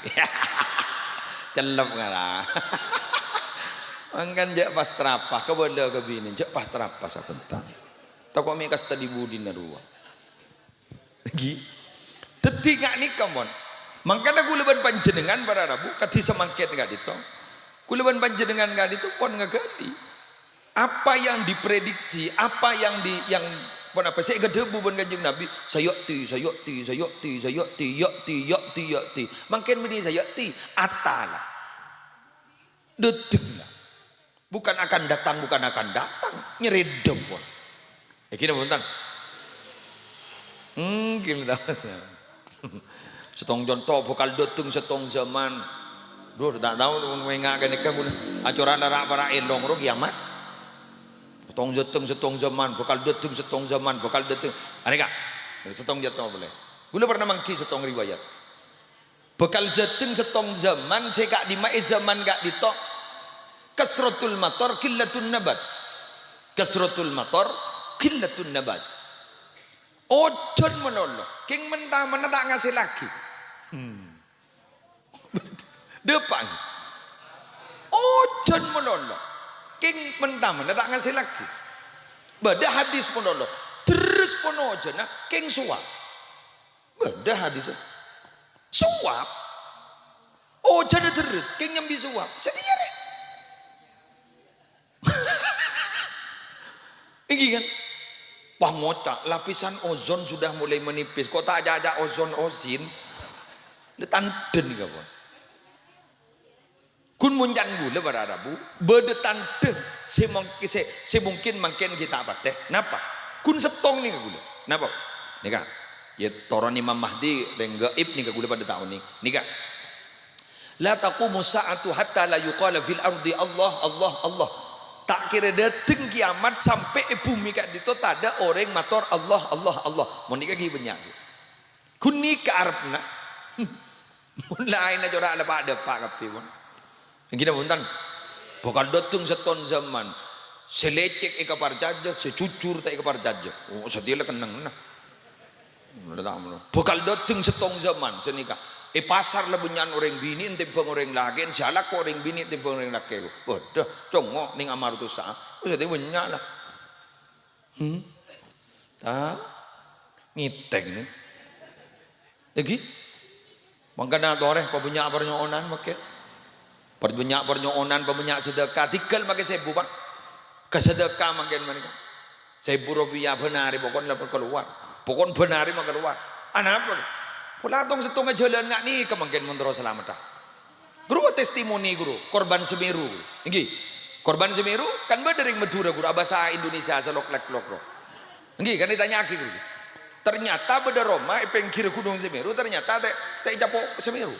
Cellep ngara. Mangkana jhâ' pas trapa, kabâlâ ka binè, jhâ' pas trapa sabhânta. Tako' mè' kasta di budina rowa. Ghi. Dhâddhi nga' nèka, mon. Mangkana ghulâ bân panjhennengngan para rabu, kadhi samangkèn ka'dinto. Ghulâ bân panjhennengngan ka'dinto pon ngaghâli. Apa yang diprediksi, apa yang di, yang, pon apa, sè èkadhâbu bân Kanjeng Nabi, "Sayati, sayati, sayati, sayati, ya'ti, ya'ti, ya'ti." Mangkèn bânnè sayati, ata la. Dâteng la. Bukan akan datang, bukan akan datang. Nyerèdem, pon. Èngghi napa bhunten? Èngghi napa bhunten? Sèttong conto bhâkal dâteng sèttong zaman. Duh, ta' tao mon enga' ghânèka ghulâ. Acorana ra'-para' èlong ro kiamat. Sèttong dâteng sèttong zaman, bhâkal dâteng sèttong zaman, bhâkal dâteng. Anèka, sèttong conto polè. Ghulâ pernah mangghi sèttong riwayat. Bhâkal dâteng sèttong zaman sè ka'dimma è zaman ka'dinto. Kasratul mathar, qillatun nabat. Kasratul mathar, qillatun nabat. Ojhân malolo, kèng men-tamenna ta' ngasèllaghi. Hmm. Dâpa'. Ojhân malolo, kèng men-tamenna ta' ngasèllaghi. Bâdâ hadis malolo, dherres pon ojhânna, kèng sowab. Bâdâ hadis. Sowab. Ojhânna dherres, kèng nyambi sowab. Satèya rè. Èngghi kan? Wah, ngoca', lapisan ozon sudah mulai menipis. Kok ta' aca'-aca' ozon ozin? Lè tandhâ nèka, pon. Ghun mon can ghulâ para rabu, bâdâ tandhâ sè mong-, sè, sè mungkin mangkèn ghi' ta' patè. Napa? Ghun sèttong nèka ghulâ. Napa? Nèka. Yâ, toron Imam Mahdi, rèng gaib nèka ghulâ padâ ta' onèng. Nèka. "La taqumu sa'atu hatta la yuqala fil ardi Allah, Allah, Allah." Ta' kèra dâteng kiamat sampè' è bhumè ka'dinto tadâ' orèng mator, "Allah, Allah, Allah." Mon nèka ghi' bânnya'. Ghun nèka arepna. Mon laènna cora' la pa'-dâpa' kabbhi, pon. Èngghi napa bhunten? Bhâkal dâteng sèttong zaman. Sè lècèk èkaparcajâ, sè jujur ta' èkaparcajâ. Oh, satèya la kennengnganna. Bhâkal dâteng sèttong zaman sanèka. È pasar la bânnya'an orèng binè' ètèmbhâng orèng lakè', sè alako orèng binè' ètèmbhâng orèng lakè'. Waduh, congo' nèng Amartusa. Oh, satèya bânnya' la. Hmm? Ta? Ngètèng, nè. Èngghi? Mangkana torè pabânnya' parnyo'onan, makkè. Parbânnya' parnyo'onan, pabânnya' sadhâka, tèghâl makè sèbu, Pa'. Ka sadhâka mangkèn panèka. Sèbu ropèya bân arè pokon la kalowar. Pokon bân arè ma' kalowar. Anapa? Pola tong-settongnga jhâlân nga' nèka mangkèn mon terro salameddhâ. Ghuru testimoni, ghuru. Korban Semeru. Èngghi. Korban Semeru kan bâdâ rèng Madhurâ, ghuru. Abhâsa Indonesia saloklek-lokro. Èngghi, kan ètanya'aghi, ghuru. Ternyata bâdâ roma è pèngghir Ghunong Semeru, ternyata ta', ta' ècapo' Semeru.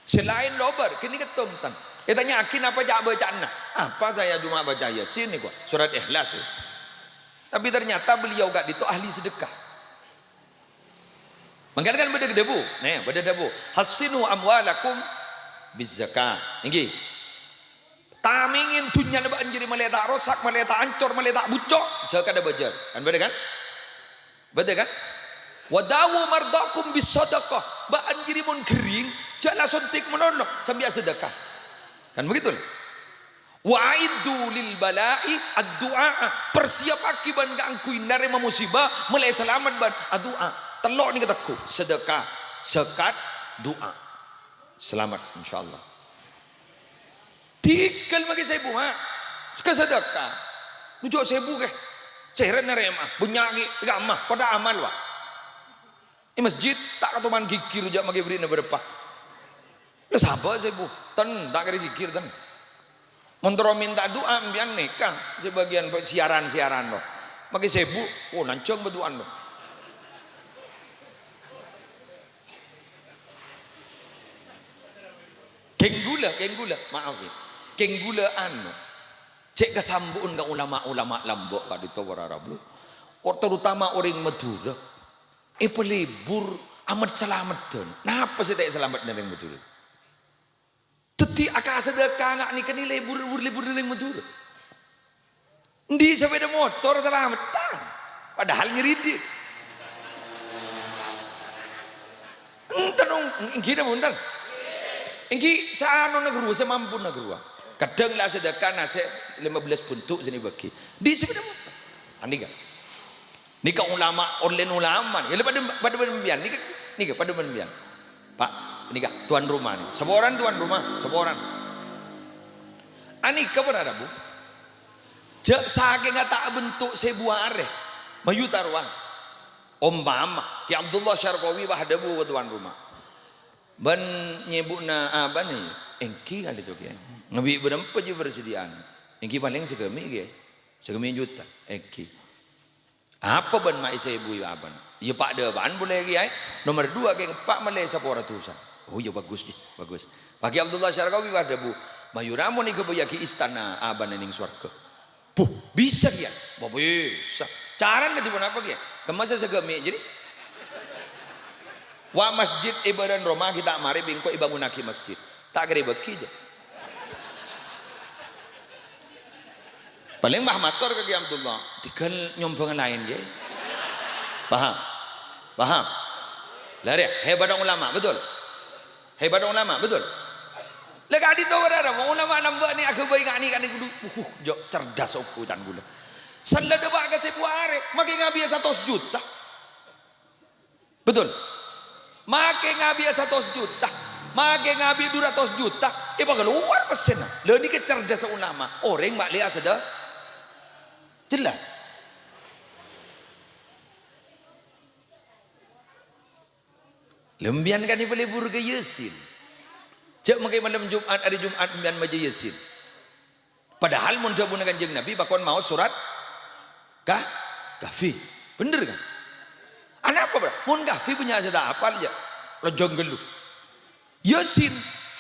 Sè laèn lobâr, ghânèka tongtan. Ètanya'aghi napa ca'-bâca'anna. "Apa saya cuma baca Yasin nèko, surat Ikhlas, ya." Tapi ternyata beliau ka'dinto ahli sedekah. Mangkana kan bâdâ dhâbu, nè, bâdâ dhâbu, "Hassinu amwalakum bizzakah." Èngghi. Tamèngè dhunnyana bâ'na jârèya malè ta' rosak, malè ta' ancor, malè ta' bucco', zakadhâ bâjâr. Kan bâdâ, kan? Bâdâ, kan? "Wa dawu mardhakum bis shadaqah." Bâ'na jârèya mon ghering, jhâ' la sontèk malolo, sambi asadhâka. Kan begitu, lho? "Wa a'iddu lil bala'i ad-du'a." Persiapaghi bâ'na kaangghuy narèma musiba, malè salamet bâ'na, adu'a. Tello' nèka tegghu, sadhâka, zakat, du'a. Salamet, insyaallah. Tèghâl makè sèbu, ha. Ka sadhâka. Nujjhu' sèbu, kè. Sèrè narèma, bânnya' ghi', kamma, padâ amal, wa. È masjid, ta' katoman ghighir jhâ' makè bherri'na bârâmpa. La sabâ' sèbu, ten, ta' kèra ghighir, ten. Mon terro mènta du'a, empèyan nèka, sabâgiyân siaran-siaran, no. Makè sèbu, oh, nanjhâng bâdu'an, no. Kèng ghulâ, kèng ghulâ, maaf, ya. Kèng ghulâ, anu, cè' kasambu'en ka ulama-ulama lambâ' ka'dinto para rabu. Or-, terutama orèng Madhurâ. Èpalebur amet-salameddhân. Napa sè ta' èsalameddhâ orèng Madhurâ? Dhâddhi, aka sadhâka nga' nèka nè lebur-lebur orèng Madhurâ. Endi' sapèda motor salameddhân? Padahal nyeridi. Enten, ong, èngghi napa enten? Èngghi saanona ghâruwa, sè mampuna ghâruwa. Kadhâng la sadhâka nasè' lèma bellâs bhunto' sè èbâghi. Endi' sapèda motor? Anèka. Nèka ulama, online ulama nèka. Lha padâ, padâ bân empèyan. Nèka, nèka padâ bân empèyan. Pak, nèka tuan rumah nèka. Saporana tuan rumah, saporana. Anèka para rabu. Jhâ' sakènga ta' bhentok sèbu arè. Mayu tarowan. Ompama, Kè Abdullah Syarqawi pas adhâbu ka tuan rumah. "Bân nyèbu'na abâ'na, èngghi ka'dinto, Kè. Ngabi' bârâmpa jiyâ parsadhiyâ'ân? Èngghi palèng sagâmè', Kè. Sagâmè' juta, èngghi." "Apa bân ma' èsèbuwi abâ'na?" "Iyâ, pa' dâpa'an polè, Kèyaè. Nomer duwâ', Kè, eppa' malè sapora dusa." "Oh, iyâ, bagus, iyâ, bagus." Pas Kè Abdullah Syarqawi pas adhâbu, "Mayu ra mon èghâbâyyâghi istana abâ'na neng sowarghâ." "Buh, bisa, Kèyaè?" "Bâ, bisa." "Carana kadhi ponapa, Kèyaè?" "Kemmasa sagâmè' jârèya." "Wa, masjid è bârâ'ân roma ghi' ta' marè bi' engko' èbângonnaghi masjid." "Ta' kèra èbâghi, jâ." Palèng pas mator ka Kè Abdullah, "Tèghâl nyombhâng laèn, Kè." Paham? Paham? Lah, rèya, hebatnya ulama, betul? Hebatnya ulama, betul? Lah, ka'dinto para rabu, ulama nambâ' nè aghâbây ka'nè, ka'nè kodhu, uh, jhâ' cerdas ongghu can ghulâ. Sella dâpa' ka sèbu arè, makè ngabi'â satos juta. Betul? Makè ngabi'â satos juta, makè ngabi' du ratos juta, èpakalowar pèssèna. Lha nèka cerdassa ulama. Orèng ma' lè asadhâ-, jelas. Lha empèyan kan èpalebur ka Yasin. Jhâ' makè malem Jum'at, arè Jum'at empèyan maca Yasin. Padahal mon dhâbuna Kanjeng Nabi pakon maos surat Kah-, Kahfi. Bhender, kan? Anapa, Bro? Mon Kahfi bânnya' sè ta' apal, jâ'. Lonjhâng ghâllu. Yasin,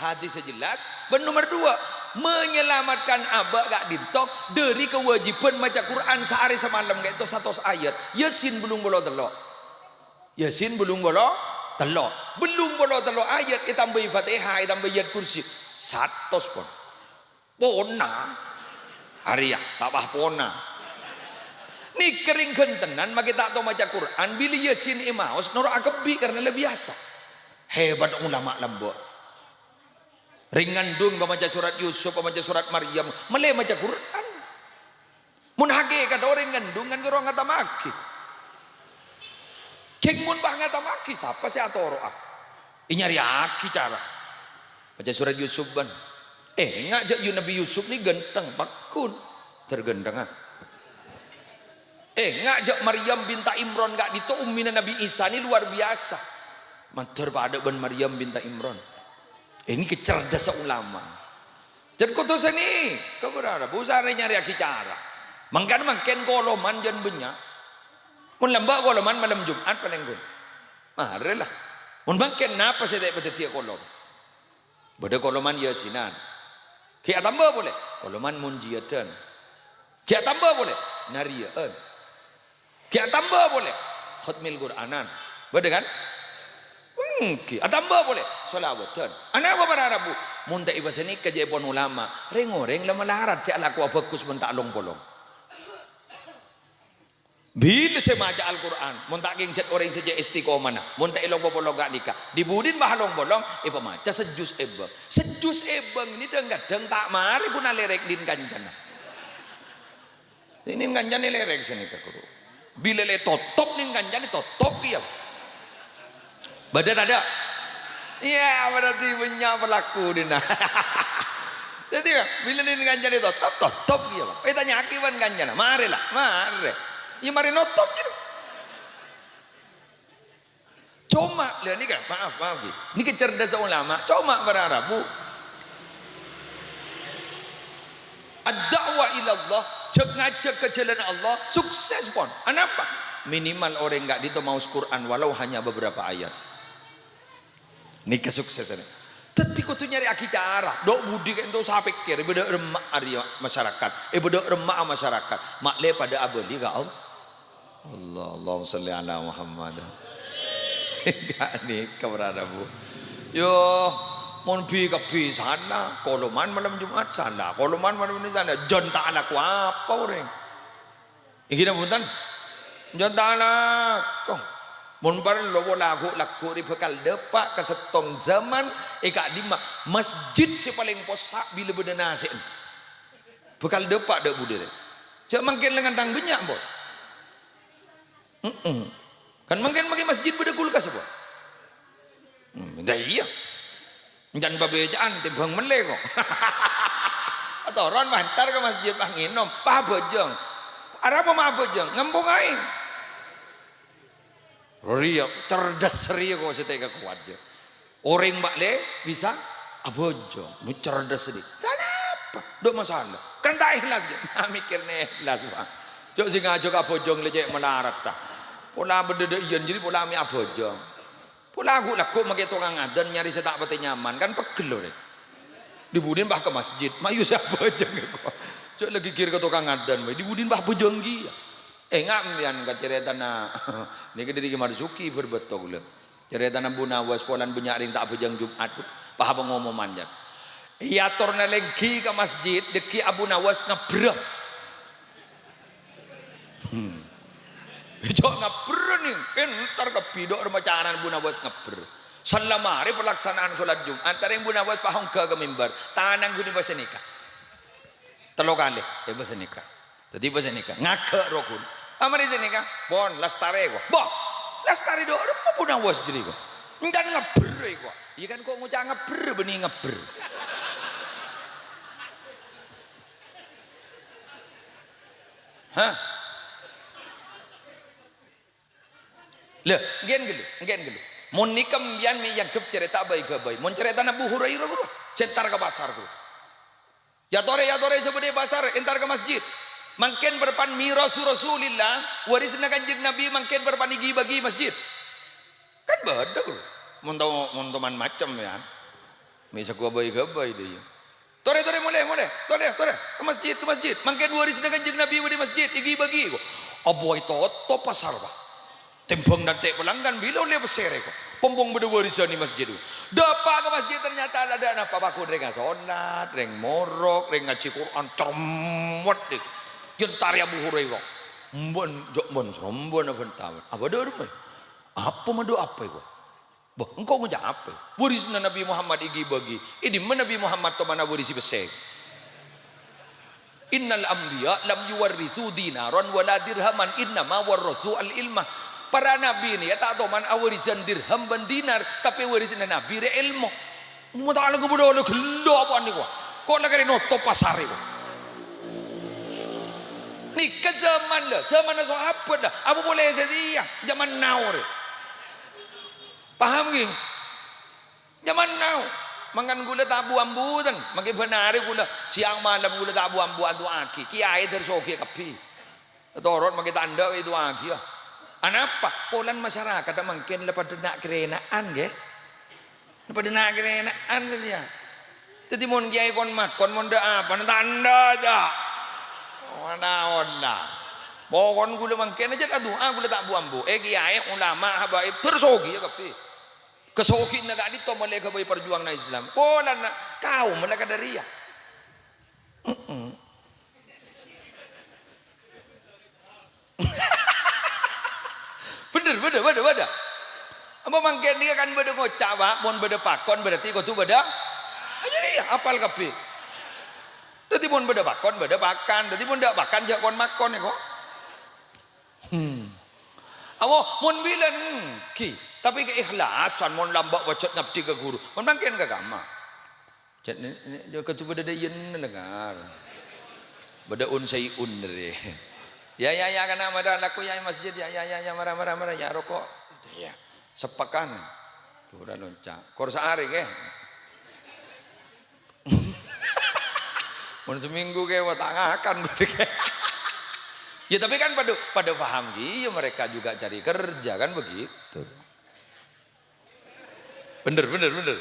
hadis sè jelas. Bân nomer dua, menyelamatkan abâ' ka'dinto dhâri kewajiban maca Qur'an saarè samalem, ka'dinto satos ayat. Yasin bâllung polo tello'. Yasin bâllung polo tello'. Bâllung polo tello' ayat ètambâi Fatihah, ètambâi Ayat Kursi. Satos, pon. Pona. Arèya, ta' pas pona. Nèka rèng ghântengan makè ta' tao maca Qur'an, bilâ Yasin èmaos noro' akebbi' karna la biyasa. Hebat ulama lambâ'. Rèng ngandung pamaca surat Yusuf, pamaca surat Maryam, malè maca Qur'an. Mon hakèkatta orèng ngandung kan karo ngatammaghi. Kèng mon pas ngatammaghi, sapa sè atoro'a? Ènyarèyaghi cara. Maca surat Yusuf bân. Enga' jâ' yu-, Nabi Yusuf ni ganteng, paggun. Terganteng, ah. Enga' jâ' Maryam binta Imron ka'dinto ummina Nabi Isa ni luar biasa. Mandhâr padâ bân Maryam binta Imron. Ini kecerdasan ulama. Jâ' kodhu sènè, kabârâ, bu sarè nyarèyaghi cara. Mangkana mangkèn koloman jân bânnya'. Mon lambâ' koloman malem Jum'at palèng ghun. Marè la. Mon mangkèn napa sè ta' èpadhâddhiyâ kolom? Bâdâ koloman Yasinan. Ghi' atamba polè, koloman monjiyâdhân. Ghi' atamba polè, nariyâ'ân. Ghi' atamba polè, khotmil Qur'anan. Bâdâ kan? Èngghi, atamba polè, sholawâdhân. Anapa para rabu? Mon ta' èpasanèka jâ' èpon ulama, rèng-orèng la malarat sè alakowa bhâghus mon ta' long-polong. Bilâ sè maca Al-Qur'an, mon ta' kèng jhât orèng sè cè' istiqomana, mon ta' èlong-polong ka'nèka, dhi-budhina bâ long-polong, èpamaca sajjus èbâng. Sajjus èbâng ini dhâng-kadhâng ta' marè ghun alèrèk dhin kancana. Ini kancana lèrèk sanèka, Guru. Bilâ la ètotop nèng kancana, totop kèya. Bâdâ tadâ'? Iyâ, berarti bânnya' pelaku dina. Dhâddhi, bilâ nèng kancana totop, totop kèya, Pak. Ètanya'aghi bân kancana, "Marè la, marè." Iyâ, marè notop, gitu. Coma, lha nèka, maaf, maaf, ghi. Nèka cerdas ulama, coma para rabu. Ad-da'wa ilallah, jhâ-, ngajhâk ka jhâlân Allah, sukses pon. Anapa? Minimal orèng ka'dinto maos Qur'an, walau hanya beberapa ayat. Nèka suksesna. Dhâddhi kodhu nyarèyaghi cara. Dhu' budi ka'dinto sapèkkèr, èbâdâ remma' arèya masyarakat. Èbâdâ remma'a masyarakat. Ma'lè padâ abâli ka Allah. Allah, Allahumma shalli ala Muhammad. Ka'nèka para rabu. Yo, mon bi-, kabbhi sala, koloman malem Jum'at sala, koloman malem ini sala, jân ta' alako apa orèng. Èngghi napa bhunten? Jân ta' alako. Mon parlo pola ghu'-lagghu' rè bhâkal dâpa' ka sèttong zaman è ka'dimma masjid sè palèng possa' bilâ bâdâ nasè'na. Bhâkal dâpa' dâ' budina rè. Jhâ' mangkèn lengngan tang bânnya', pon. Heeh. Kan mangkèn makè masjid bâdâ kulkas apa? Hmm, iyâ. Encan pabeca'an tèmbhâng mellè, ko'. Atoron, entar ka masjid, pas ngènom, pas abhâjâng. Arapa ma' abhâjâng? Ngampong aèng. Rèya, cerdas rèya, ko', sè tèka kowat, jâ. Orèng ma'lè bisa abhâjâng, mè cerdas dhi. Kenapa? Dhu' masalah. Kan ta' èhlas, jâ. Nah, mèkkèrè èhlas, Pak. Jâ' sè ngajhâk abhâjâng lè cè' malarat, ta. Pola bâdâ dâ' iyân, jârèya pola mè' abhâjâng. Pola ghu'-lagghu' makè tokang adân nyarè sè ta' patè nyaman, kan pegghel orèng. Dhi-budina bâ ka masjid, mayu sè abhâjâng, ko'. Jâ' la ghighir ka tokang adân, bhâi. Dhi-budina bâ abhâjâng kèya. Enga' sampèyan ka carètana, nèka dâri Kè Marzuki bâr bâto kaulâ. Carètana Abu Nawas, polana bânnya' rèng ta' abhâjâng Jum'at, pas pangomoman, jâ. Èyatorna lèngghi ka masjid, dâgghi' Abu Nawas ngabbherrâ. Hmm. Jâ' ngabbherrâ, nèng. Entar kabbhi dhu' rèma carana Abu Nawas ngabbherrâ. Salammarè palaksanaan sholat Jum'at, tarèng Abu Nawas pas ongghâ ka mimbar. Tanangghu nèng pas sanèka. Tello kalè, è pas sanèka. Dhâddhi pas sanèka. Ngaghâ' rogun. Amarè sanèka, pon, lastarè, ko'. Bâh, lastarè dhu' rèma Abu Nawas jârèya, ko'. Encan ngabbherrâ, ko'. Iyâ kan, ko' ngoca' ngabbherrâ, bânnè ngabbher. Hah? Lha, èngghi ghâllu, èngghi ghâllu. Mon nèka sampèyan mè' èangghep carèta bhâi-ghâbây. Mon carètana Abu Hurairah, ghuru, sè entar ka pasar, ghuru. Èyatorè, èyatorè sè bâdâ è pasar, entar ka masjid. Mangkèn parappa'na mirasu Rasulillah, warisanna Kanjeng Nabi mangkèn parappa'na èghi-bâghi masjid. Kan bâdâ, ghuru. Mon tao, mon toman macem, ya. Mè' sakowa bhâi-ghâbây, dâ' iyâ. Torè, torè, molè, molè. Torè, torè. Ka masjid, ka masjid. Mangkèn warisanna Kanjeng Nabi bâdâ è masjid, èghi-bâghi, ko'. Abâ' ètotop pasar, Pak. Tèmbhâng dântè' pelanggan, bilâ ollè pèssè rè, ko'. Pong-pong bâdâ warisan è masjid, ko'. Dâpa' ka masjid, ternyata la adâ' napa, Pak. Rèng asolat, rèng morok, rèng ngajhi Qur'an, cermet, dhi. Èntarè Abu Hurairah. Mbon, jâ' mbon, sombong apa èntar. Apa dâ' remma? Apa ma' dâ' apa, ko'? Bâh, engko' ngoca' apa? Warisanna Nabi Muhammad èghi-bâghi. È dimma Nabi Muhammad tomana warisi pèssè? Innal anbiya lam yuwarritsu dinaran wala dirhaman, innama warratsu al-ilma. Para nabi nèka ta' toman awarisân dirham bân dinar, tapè warisanna Nabi rè èlmo. Mon ta' lèngghi bâdâ olè ghellâ' apa nèko? Kok la karè notop pasarè, kok. Nèka zaman, la, zamanna sahabat, la. Apa polè satèya? Zaman now, rè. Paham, ghi? Zaman now. Mangkana ghulâ ta' bu-ambu, ten. Mangkè bân arè ghulâ, siang malem ghulâ ta' bu-ambu adu'aaghi. Kèyaè dâr soghi kabbhi. Torot mangkè ta' endâ' èdu'aaghi, ya. Anapa? Polana masyarakat mangkèn la padâ na'-karèna'an, ghi. La padâ na'-karèna'an, ghi, ya. Dhâddhi, mon kèyaè kon-makon, mon dâ' apana, ta' endâ', jâ'. Manaon, la. Pokon ghulâ mangkèn jâ' adu'a, ghulâ ta' bu-ambu. Eh, kèyaè, ulama, habaib, dâr soghi, ya, kabbhi. Kasoghina ka'dinto molaè èghâbây parjuwanganna Islam. Polana kaum la kadâ' rèya. Mm-mm. Bhender, bâdâ, bâdâ, bâdâ. Apa mangkèn nèka kan bâdâ ngoca', Pak? Mon bâdâ pakon berarti kodhu bâdâ. Ah, jadi ya, apal kabbhi. Dhâddhi mon bâdâ pakon, bâdâ pakan. Dhâddhi mon dâ' pakan, jâ' kon-makon, ya, kok. Hmm. Awo, mon bilân, ghi. Tapè keikhlasan, mon lambâ' pajhât ngabdi ka ghuru. Mon mangkèn ka kamma. Cè', ne-, ne-, jâ-, kodhu bâdâ dâ' iyânna lengngar. Bâdâ un-sayun rè. Ya, ya, ya, kana' mara lako, ya, masjid, ya, ya, ya, ya, mara, mara, mara, ya, roko'. Ya. Sepekan. Pura lonca'. Kor saarè, kè. Mon seminggu, kè, wah, ta' ngakan, berarti, kè. Ya, tapi kan padâ, padâ paham, ghi, ya, mereka juga cari kerja, kan begitu. Bhender, bhender, bhender.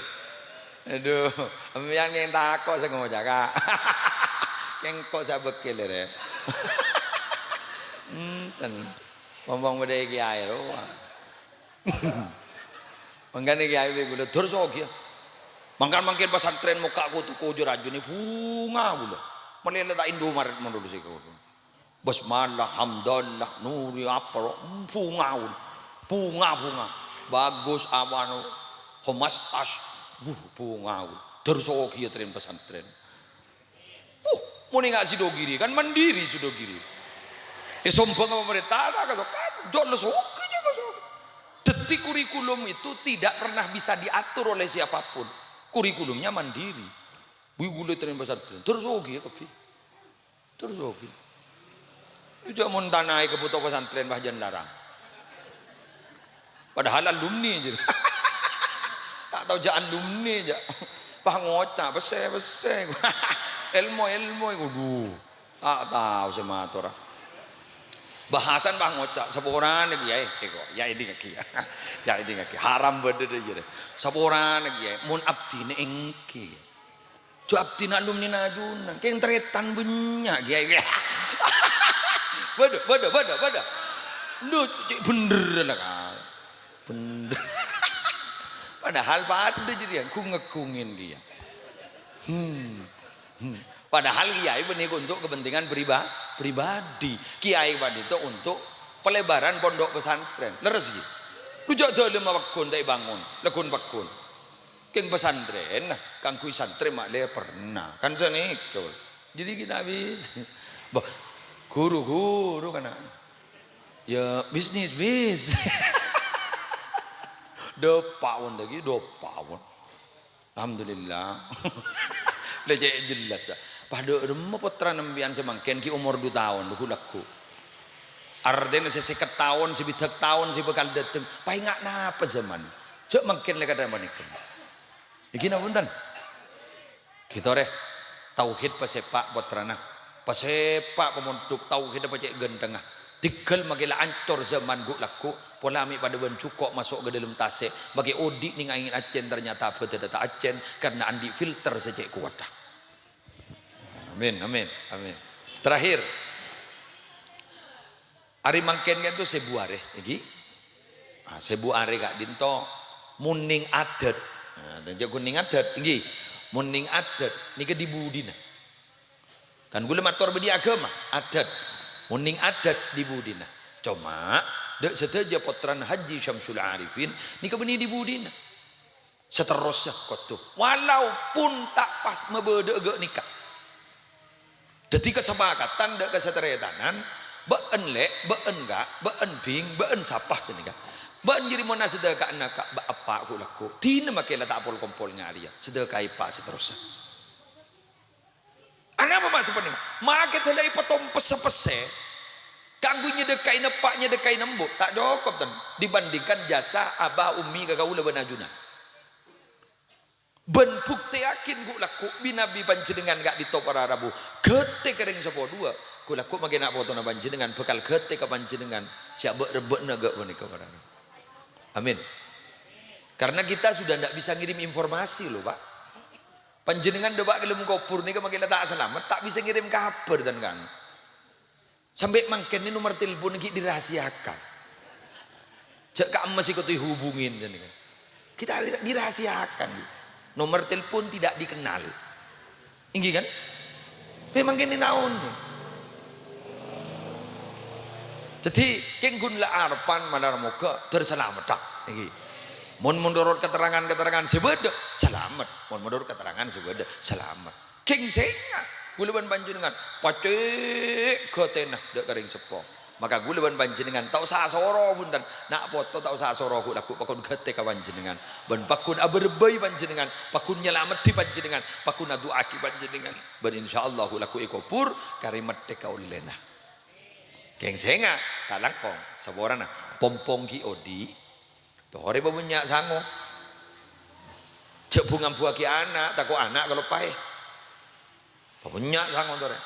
Adhu, sampèyan kèng tako' sè ngoca', Ka'. Kèng ko' sè abâkkèl, rè. Enten. Ngomong bâdâ è kèyaè rowa. Mangkana kèyaè bi' ghulâ dâr soghi, ya. Mangkana mangkèn pasantrèn mokka' kotu kojur ajunè bhunga ghulâ. Malè la ta' Indomaret mon dulu sè kotu. Basmalah, hamdalah, nuri apa, ro-, bhunga, bhunga, bhunga. Bagus, awan, homastas, buh, bhunga. Dâr soghi ya, trèn pasantrèn. Uh, mon enga' Sidogiri, kan mandiri Sidogiri. Eh, sombong apa pemerintah, tak kasok, kan, jâ' la soghi, jâ' la soghi. Dhâddhi kurikulum itu tidak pernah bisa diatur oleh siapapun. Kurikulumnya mandiri. Wih, ghulâ trèn pasantrèn. Dâr soghi ya, kabbhi. Terros oke. Jâ' mon tanaè ka poto pasantrèn, pas jân larang. Padahal alumni, jâ'. Ta' tao jâ' alumni, jâ'. Pas ngoca', pèssè, pèssè. Èlmo, èlmo, kodhu. Ta' tao sè matora. Bahasan pas ngoca', saporana, Kèyaè. Èko, ya, èdingngaghi, ya. Ya, èdingngaghi. Haram bâdâ, jârèya. Saporana, Kèyaè. Mon abdhina èngghi. Jâ' abdhina alumnina ajunan, kèng tarètan bânnya', Kèyaè. Bâdâ, bâdâ, bâdâ, bâdâ. Lho, cè' bhendherrâ la, Ka'. Bhendher. Padahal padâ jârèya, ghung-ngagghungè kèya. Hmm. Hmm. Padahal kèyaè panèka untuk kepentingan priba-, pribadi. Kèyaè panèka untuk pelebaran pondok pesantren. Lerres, ghi? Lho, jâ' dâlemma pagghun ta' èbângon, lagghun pagghun. Kèng pasantrèn, nah, kaangghuy santrè ma'lè pernah. Kan sanèka, Pak. Jadi kita bisa. Bah, ghuru-ghuru kana'. Ya, bisnis, bis. Dâpa' pon lagi, dâpa' pon. Alhamdulillah. La cè' jelas, ya. Padâ remma pottrana sampèyan samangkèn ghi' omor du taon, ghu-lagghu. Artèna sè sèket taon, sè bidhâk taon, sè bhâkal dâteng. Paènga' napa zaman? Jâ' mangkèn la kadhâng panèka. Èngghi napa bhunten? Ghi' torè. Tauhid pasèpa' pottrana. Pasèpa' pamondhuk, tauhidda pacè' ghânthengnga. Dhigghâl makè la ancor zaman ghu-lagghu, pola mè' padâ bân jhuko' maso' ka dâlem tasè', makè odi' nèng aèng accèn, ternyata abhâdhânna ta' accèn karena andi' filter sè cè' kowatta. Amin, amin, amin. Terakhir, arè mangkèn ka'dinto sèbu arè, èngghi? Ah, sèbu arè ka'dinto, mon nèng adât. Nah, jâ' ghun nèng adât, èngghi? Mon nèng adât, nèka di-budina. Kan ghulâ mator bâdhi aghâma, adât. Mon nèng adât di-budina. Coma, dâ' sadhâjâ pottrana Haji Syamsul Arifin, nèka bânnè di-budina. Saterrossa kodhu, walaupun ta' pas mabâdâ'â ghâ' nèka. Dhâddhi, kasapakatan dâ' kasataretanan, bâ'en lè', bâ'en ka', bâ'en bhing, bâ'en sapa sanèka. Bâ'en jârèya mon asadhâka'na ka' bâ', eppa' ghu-lagghu. Dinah makè la ta' pol-kompol ngarèya. Sadhâkaè, Pa', saterrossa. Panèka, makè dâlâi patompessa pèssè kaangghuy nyedhekkaè eppa', nyedhekkaè embu', ta' cokop, ten, dibandingkan jasa aba ummi ka kaulâ bân ajunan. Bân buktèyaghi ghu' lagghu' bi-nabbi panjhennengngan ka'dinto para rabu ghâtè ka rèng seppo duwâ', ghu' lagghu' makè na' potona panjhennengngan bhâkal ghâtè ka panjhennengngan sè abâ'-rebbâ'na ghâ' panèka para rabu. Amin. Karena kita sudah ndak bisa ngirim informasi, loh, Pak. Panjhennengngan dâpa' ka dâlem kobhur nèka makè la ta' salamet, ta' bisa ngirim kabhâr, tan, kan. Sampè' mangkèn nè nomer telepon ghi' dirahasiakan. Jhâ' ka'emma sè kodhu èhubungin, jâ' nèka. Kita dirahasiakan. Nomer telepon tidak dikenal. Èngghi, kan? Mè' mangkèn nè naon. Dhâddhi, kèng ghun la arebbhân malar moghâ dâr salameddhâ. Èngghi. Mon menurut keterangan-keterangan sè bâdâ, salamet. Mon menurut keterangan sè bâdâ, salamet. Kèng sènga', ghulâ bân panjhennengngan, pacè' ghâtèna dâ' ka rèng seppo. Maka ghulâ bân panjhennengngan ta' osa asoro, bhunten. Na' poto ta' osa asoro, ghu' lagghu' pagghun ghâtè ka panjhennengngan. Bân pagghun abârbâi panjhennengngan, pagghun nyalameddhi panjhennengngan, pagghun adu'aaghi panjhennengngan. Bân insyaallah ghu' lagghu' èkobhur karè mettè kaollèna. Kèng sènga', ta' langkong, saporana, pompong ghi' odi'. Torè pabânnya' sango. Jhâ' bu-ngambuwâghi ana', tako' ana' kaloppaè. Pabânnya' sango torè.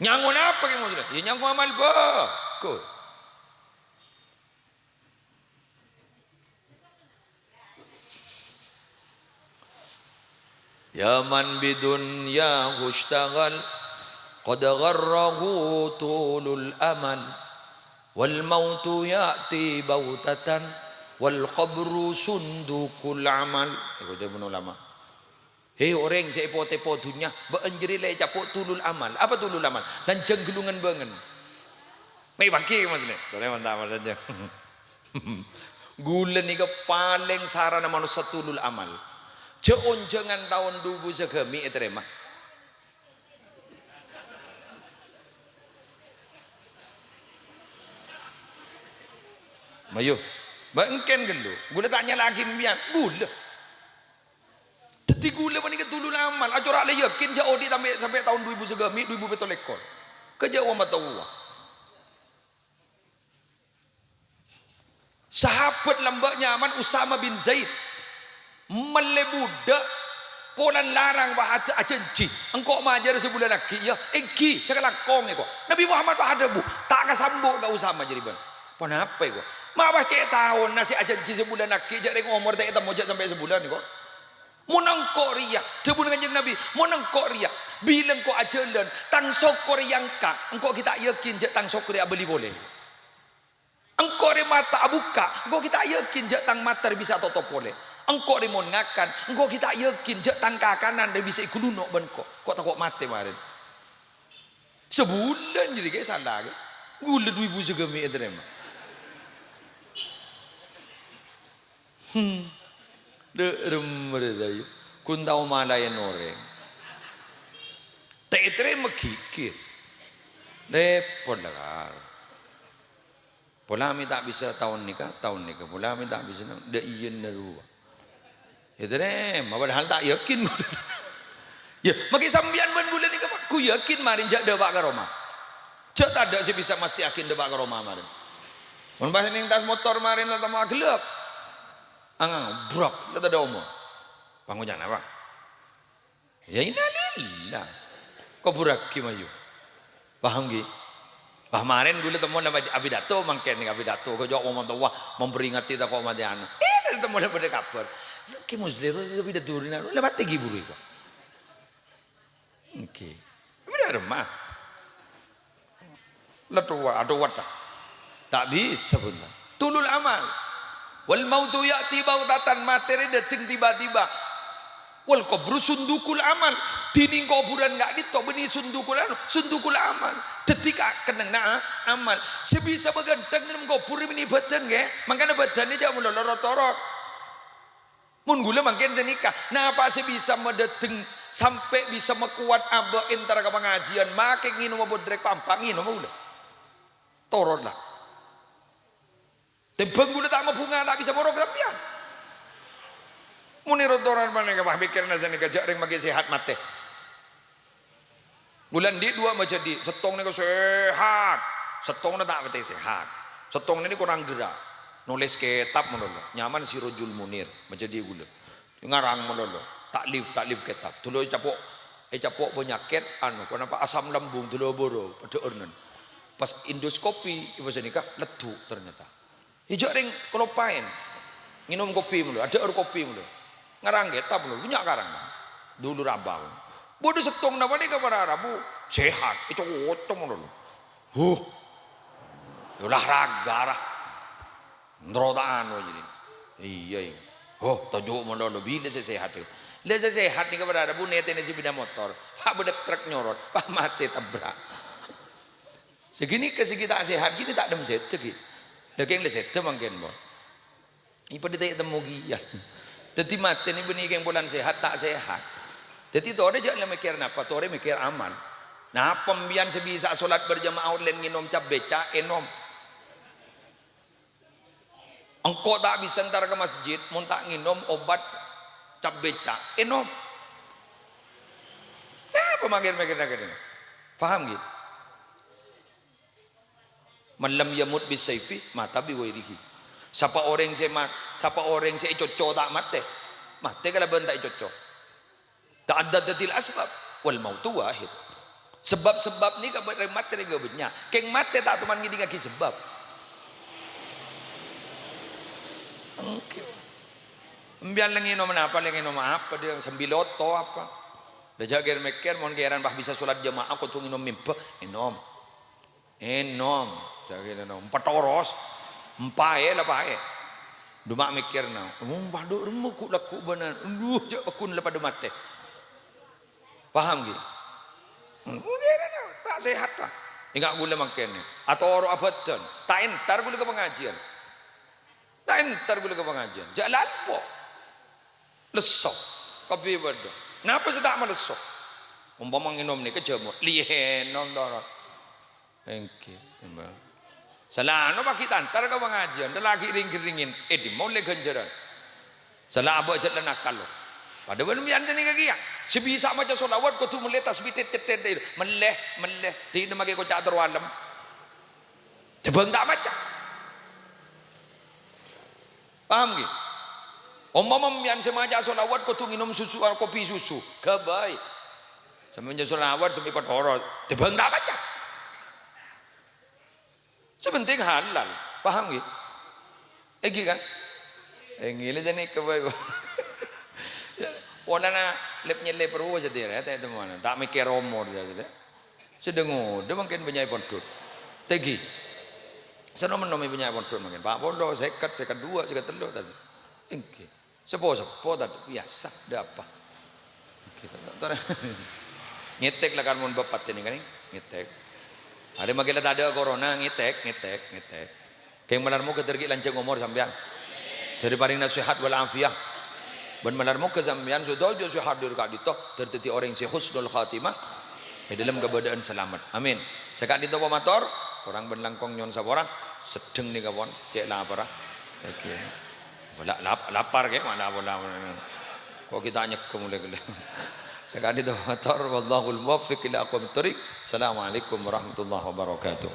Nyango napa kè, Mus? Yâ, nyango amal bhâghus. Ya man bidunyahu isytaghal, qad gharrahu tulul amal. Wal mautu ya'ti baghtatan, wal qabru sundukul amal. Èkoca' bân ulama. He, orèng sè èpo-tepo dhunnya, bâ'ân jârèya la ècapo' tulul amal. Apa tulul amal? Lanjhâng ghâllungan bângen. Mè' panggi, maksudnya. Torè mantap, maksudnya. Ghulâ nèka palèng sarana manossa tulul amal. Jhâ' onjhângan taon dubu sagâmè' ètarèma. Mayu, bâ' èngkèn ghâllu. Ghulâ ta' nyala'aghi sampèyan, ghulâ. Dhâddhi ghulâ panèka tulul amal, acora' la yakin jhâ' odi' sampè', sampè' taon dubu sagâmè', dubu pètto lèkor. Kajhâ' omatowa. Sahabat lambâ' nyamana Usama bin Zaid mellè buddhâ polana larang, pas ad-, ajhânjhi, "Engko' majâr sabulân aghi', yâ?" "Èngghi, sakalangkong èko." Nabi Muhammad pas adhâbu, "Ta' kasambu' ka Usama jârèya bân." "Ponapa èko?" "Ma' pas cè' taonna sè ajhânjhi sabulân aghi', jhâ' rèng omor ta' ètemmo jhâ' sampè' sabulân èko." "Mon engko' rèya," dhâbuna Kanjeng Nabi, "mon engko' rèya, bilâ engko' ajhâlân, tang sokor rèya engka', engko' ghi' ta' yakin jhâ' tang sokor rèya abâli polè. Engko' rè mata abukka', engko' ghi' ta' yakin jhâ' tang mata rè bisa totop polè. Engko' rè mon ngakan, engko' ghi' ta' yakin jhâ' tang kakanan rè bisa èghulunok bân engko', ko' tako' matè marèn." Sabulân jârèya kè sala kè. Ghulâ dubu sagâmè' ètarèma. Hmm. Dâ' remma rè, ghun tao malaèn orèng. Ta' ètarèma ghighir. Rèpot la, Kak. Pola mè' ta' bisa taon nèka, taon nèka. Pola mè' ta' bisa, dâ' iyâ na rowa. Ètarèma, padahal ta' yakin. Yâ, makè sampèyan bân ghulâ nèka, Pak, ghu yakin marèn jhâ' dâpa' ka roma. Jhâ' tadâ' sè bisa mastèyaghi dâpa' ka roma marèn. Mon pas neng tas motor marèn la tama aghellâp. Angang, brak, la tadâ' omor. Pangoca'na apa? Yâ, innalillah. Kobhurraghi, mayu. Paham, ghi? Wah, marèn ghulâ temmo la apidato mangkèn, apidato. Kok jhâ' omong towa memperingati tako' matèana. Eh, temmo la bâdâ kabhâr. Ki Muslim, apidato rèna, la matè ghi buru kok. Èngghi. Bâdâ remma. La towa, atowa ta. Ta' bisa, bhunten. Tulul amal. Wal mautu ya'ti baghtatan, matè rè dâteng tiba-tiba. Wal qabru sundukul amal. Dhinèng kobhurân ka'dinto bânnè sundukul anu, sundukul amal. Dhâddhi ka-, kennengnganna amal. Sè bisa maghândhâng dâlem kobhur bânnè bhâdhân, ghi. Mangkana bhâdhânna jhâ' mololo ro-toro. Mon ghulâ mangkèn sanèka, napa sè bisa madâteng sampè' bisa makowat abâ' entara ka pangajiyân, makè ngènoma bodrek pa'-empa' ngènoma ghulâ? Torot la. Tèmbhâng ghulâ ta' mabhunga, ta' bisa morok sampèyan. Mon è ro-toro'an panèka, wah, pèkkèranna sanèka jhâ' rèng makè sehat matè. Ghulâ andi' duwâ' majâdi', sèttong nèka sehat, sèttongnga ta' patè sehat. Sèttongnga nèka korang ghellâ'. Nolès kètab malolo, nyamana Sirajul Munir, majâdi' ghulâ. Ngarang malolo, ta'lif, ta'lif kètab. Dulu ècapo', ècapo' panyakèt, anu, ponapa, asam lambung, dulu buru, padâ ornan. Pas endoskopi, èpasènèka, leddhu' ternyata. Ijâ' rèng kaloppaèn. Ngènom kopi malolo, adhâ'âr kopi malolo. Ngarang kètab malolo, bânnya' karang. Dulur abang. Bâdâ sèttongnga panèka para rabu, sehat, èco-ngoco malolo. Huh. Yâ olahraga, ra. Nro ta' anu jârèya. Iyâ, iyâ. Huh, toju' malolo, bilâ sè sehat. Lha sè sehat nèka para rabu nètènè sepeda motor. Pas bâdâ truk nyorot, pas matè tabrak. Sè ghânèka sè ghi' ta' sehat, ghânèka ta' dhâddhi sèdhâ, ghi'. Dâging la sèdhâ mangkèn, mon. Èpadâ ta' ètemmo kèya. Dâddhi matè nè bânnè kèng polana sehat, ta' sehat. Dâddhi torè jâ' la mèkkèr napa, torè mèkkèr aman. Napa empèyan sè bisa solat berjamaah ollèna ngènom cap bèca', ènom. Engko' ta' bisa entar ka masjid, mon ta' ngènom obat cap bèca', ènom. Napa mangkèn mèkkèrra kènè? Paham, ghi? "Man lam yamut bisayfi, mata bi ghairihi." Sapa orèng sè ma-, sapa orèng sè ècocco ta' matè, matè kalabân ta' ècocco. "Ta'addadatil asbab, wal mautu wahid." Sebab-sebab nèka bâ-, rèng matè nèka bânnya'. Kèng matè ta' toman ngèdingngaghi sebab. Engghi. Empèyan la ngènom napa, la ngènom apa, dia sambiloto apa? Dâ jâ' kèr-mèkkèr, mon kèran pas bisa solat jamaah, kodhu ngènom mimba, ènom. Ènom, jâ' kèra ènom. Empatoros. Empaè la paè. Duma' mèkkèrna, "Oh, padâ remma ghu'-lagghu' bânan. Adu, jâ' ghun la padâ matè." Paham, ghi? Hmm, kèra ta' sehat, ta'? Enga' ghulâ mangkèn. Atoro' abâdân. Ta' entar ghulâ ka pangajiân. Ta' entar ghulâ ka pangajiân. Jâ' lalpo'. Lesso. Kabbhi padâ. Napa sè ta' malesso? Ompama ngènom nèka jhâmor. Lè ènom, toro'. Èngghi, tembang. Sala'ano paghi' tantar ka pangajiân, dâlâghi ring-ghâringin, è dimma ollè ghânjhârân. Sala abâ' jhât la nakal, lo. Padâ bân mèyan kènè' kakèya. Sè bisa maca shalawat kodhu mellè tasbih cèt-cèt, mellè, mellè. Dinah makè koca' terro alem. Tèmbhâng ta' maca. Paham, ghi? Ompama mèyan sè maca shalawat kodhu ngènom susu, kopi susu, ghâbây. Sampè' maca shalawat, sampè' patoro', tèmbhâng ta' maca. Sè penting halal. Paham, ghi? Èngghi, kan? Èngghi, la jâ' nèka bhâi. Polana lep-nyellep rowa satèya, ta' temmowan. Ta' mèkkèr omor, jâ', jâ'. Sè dâ-ngodâ mangkèn bânnya' è pondhut. Tèngghi. Sè nom-ènom bânnya' è pondhut mangkèn. Pa' polo, sèket, sèket duwâ', sèket tello', ta-, èngghi. Seppo-seppo tadâ' biyasa, dâ' apa? Gitu, ta-, ta-, ngètèk la kan mon bâ' patè nèng kènè', ngètèk. Arè mangkèn la tadâ' corona, ngètèk, ngètèk, ngètèk. Kèng malar moghâ dâri lanjhâng omor sampèyan. Dâri parèngana sehat wal afiyah. Bân malar moghâ sampèyan sadhâjâ sè hadir ka'dinto dâri dâddhi orèng sè husnul khatimah è dâlem kabâdâ'ân salamet. Amin. Sè ka'dinto pamator, korang bân langkong nyo'on sapora, seddheng nèka pon, cè' laparra. Oke. Bola lap-, lapar kè, mana bola, mana. Kok kita nyegem oleh gele. Sè ka'dinto pamator, wallahul muwaffiq ila aqwamit thoriq. Assalamualaikum warahmatullahi wabarakatuh.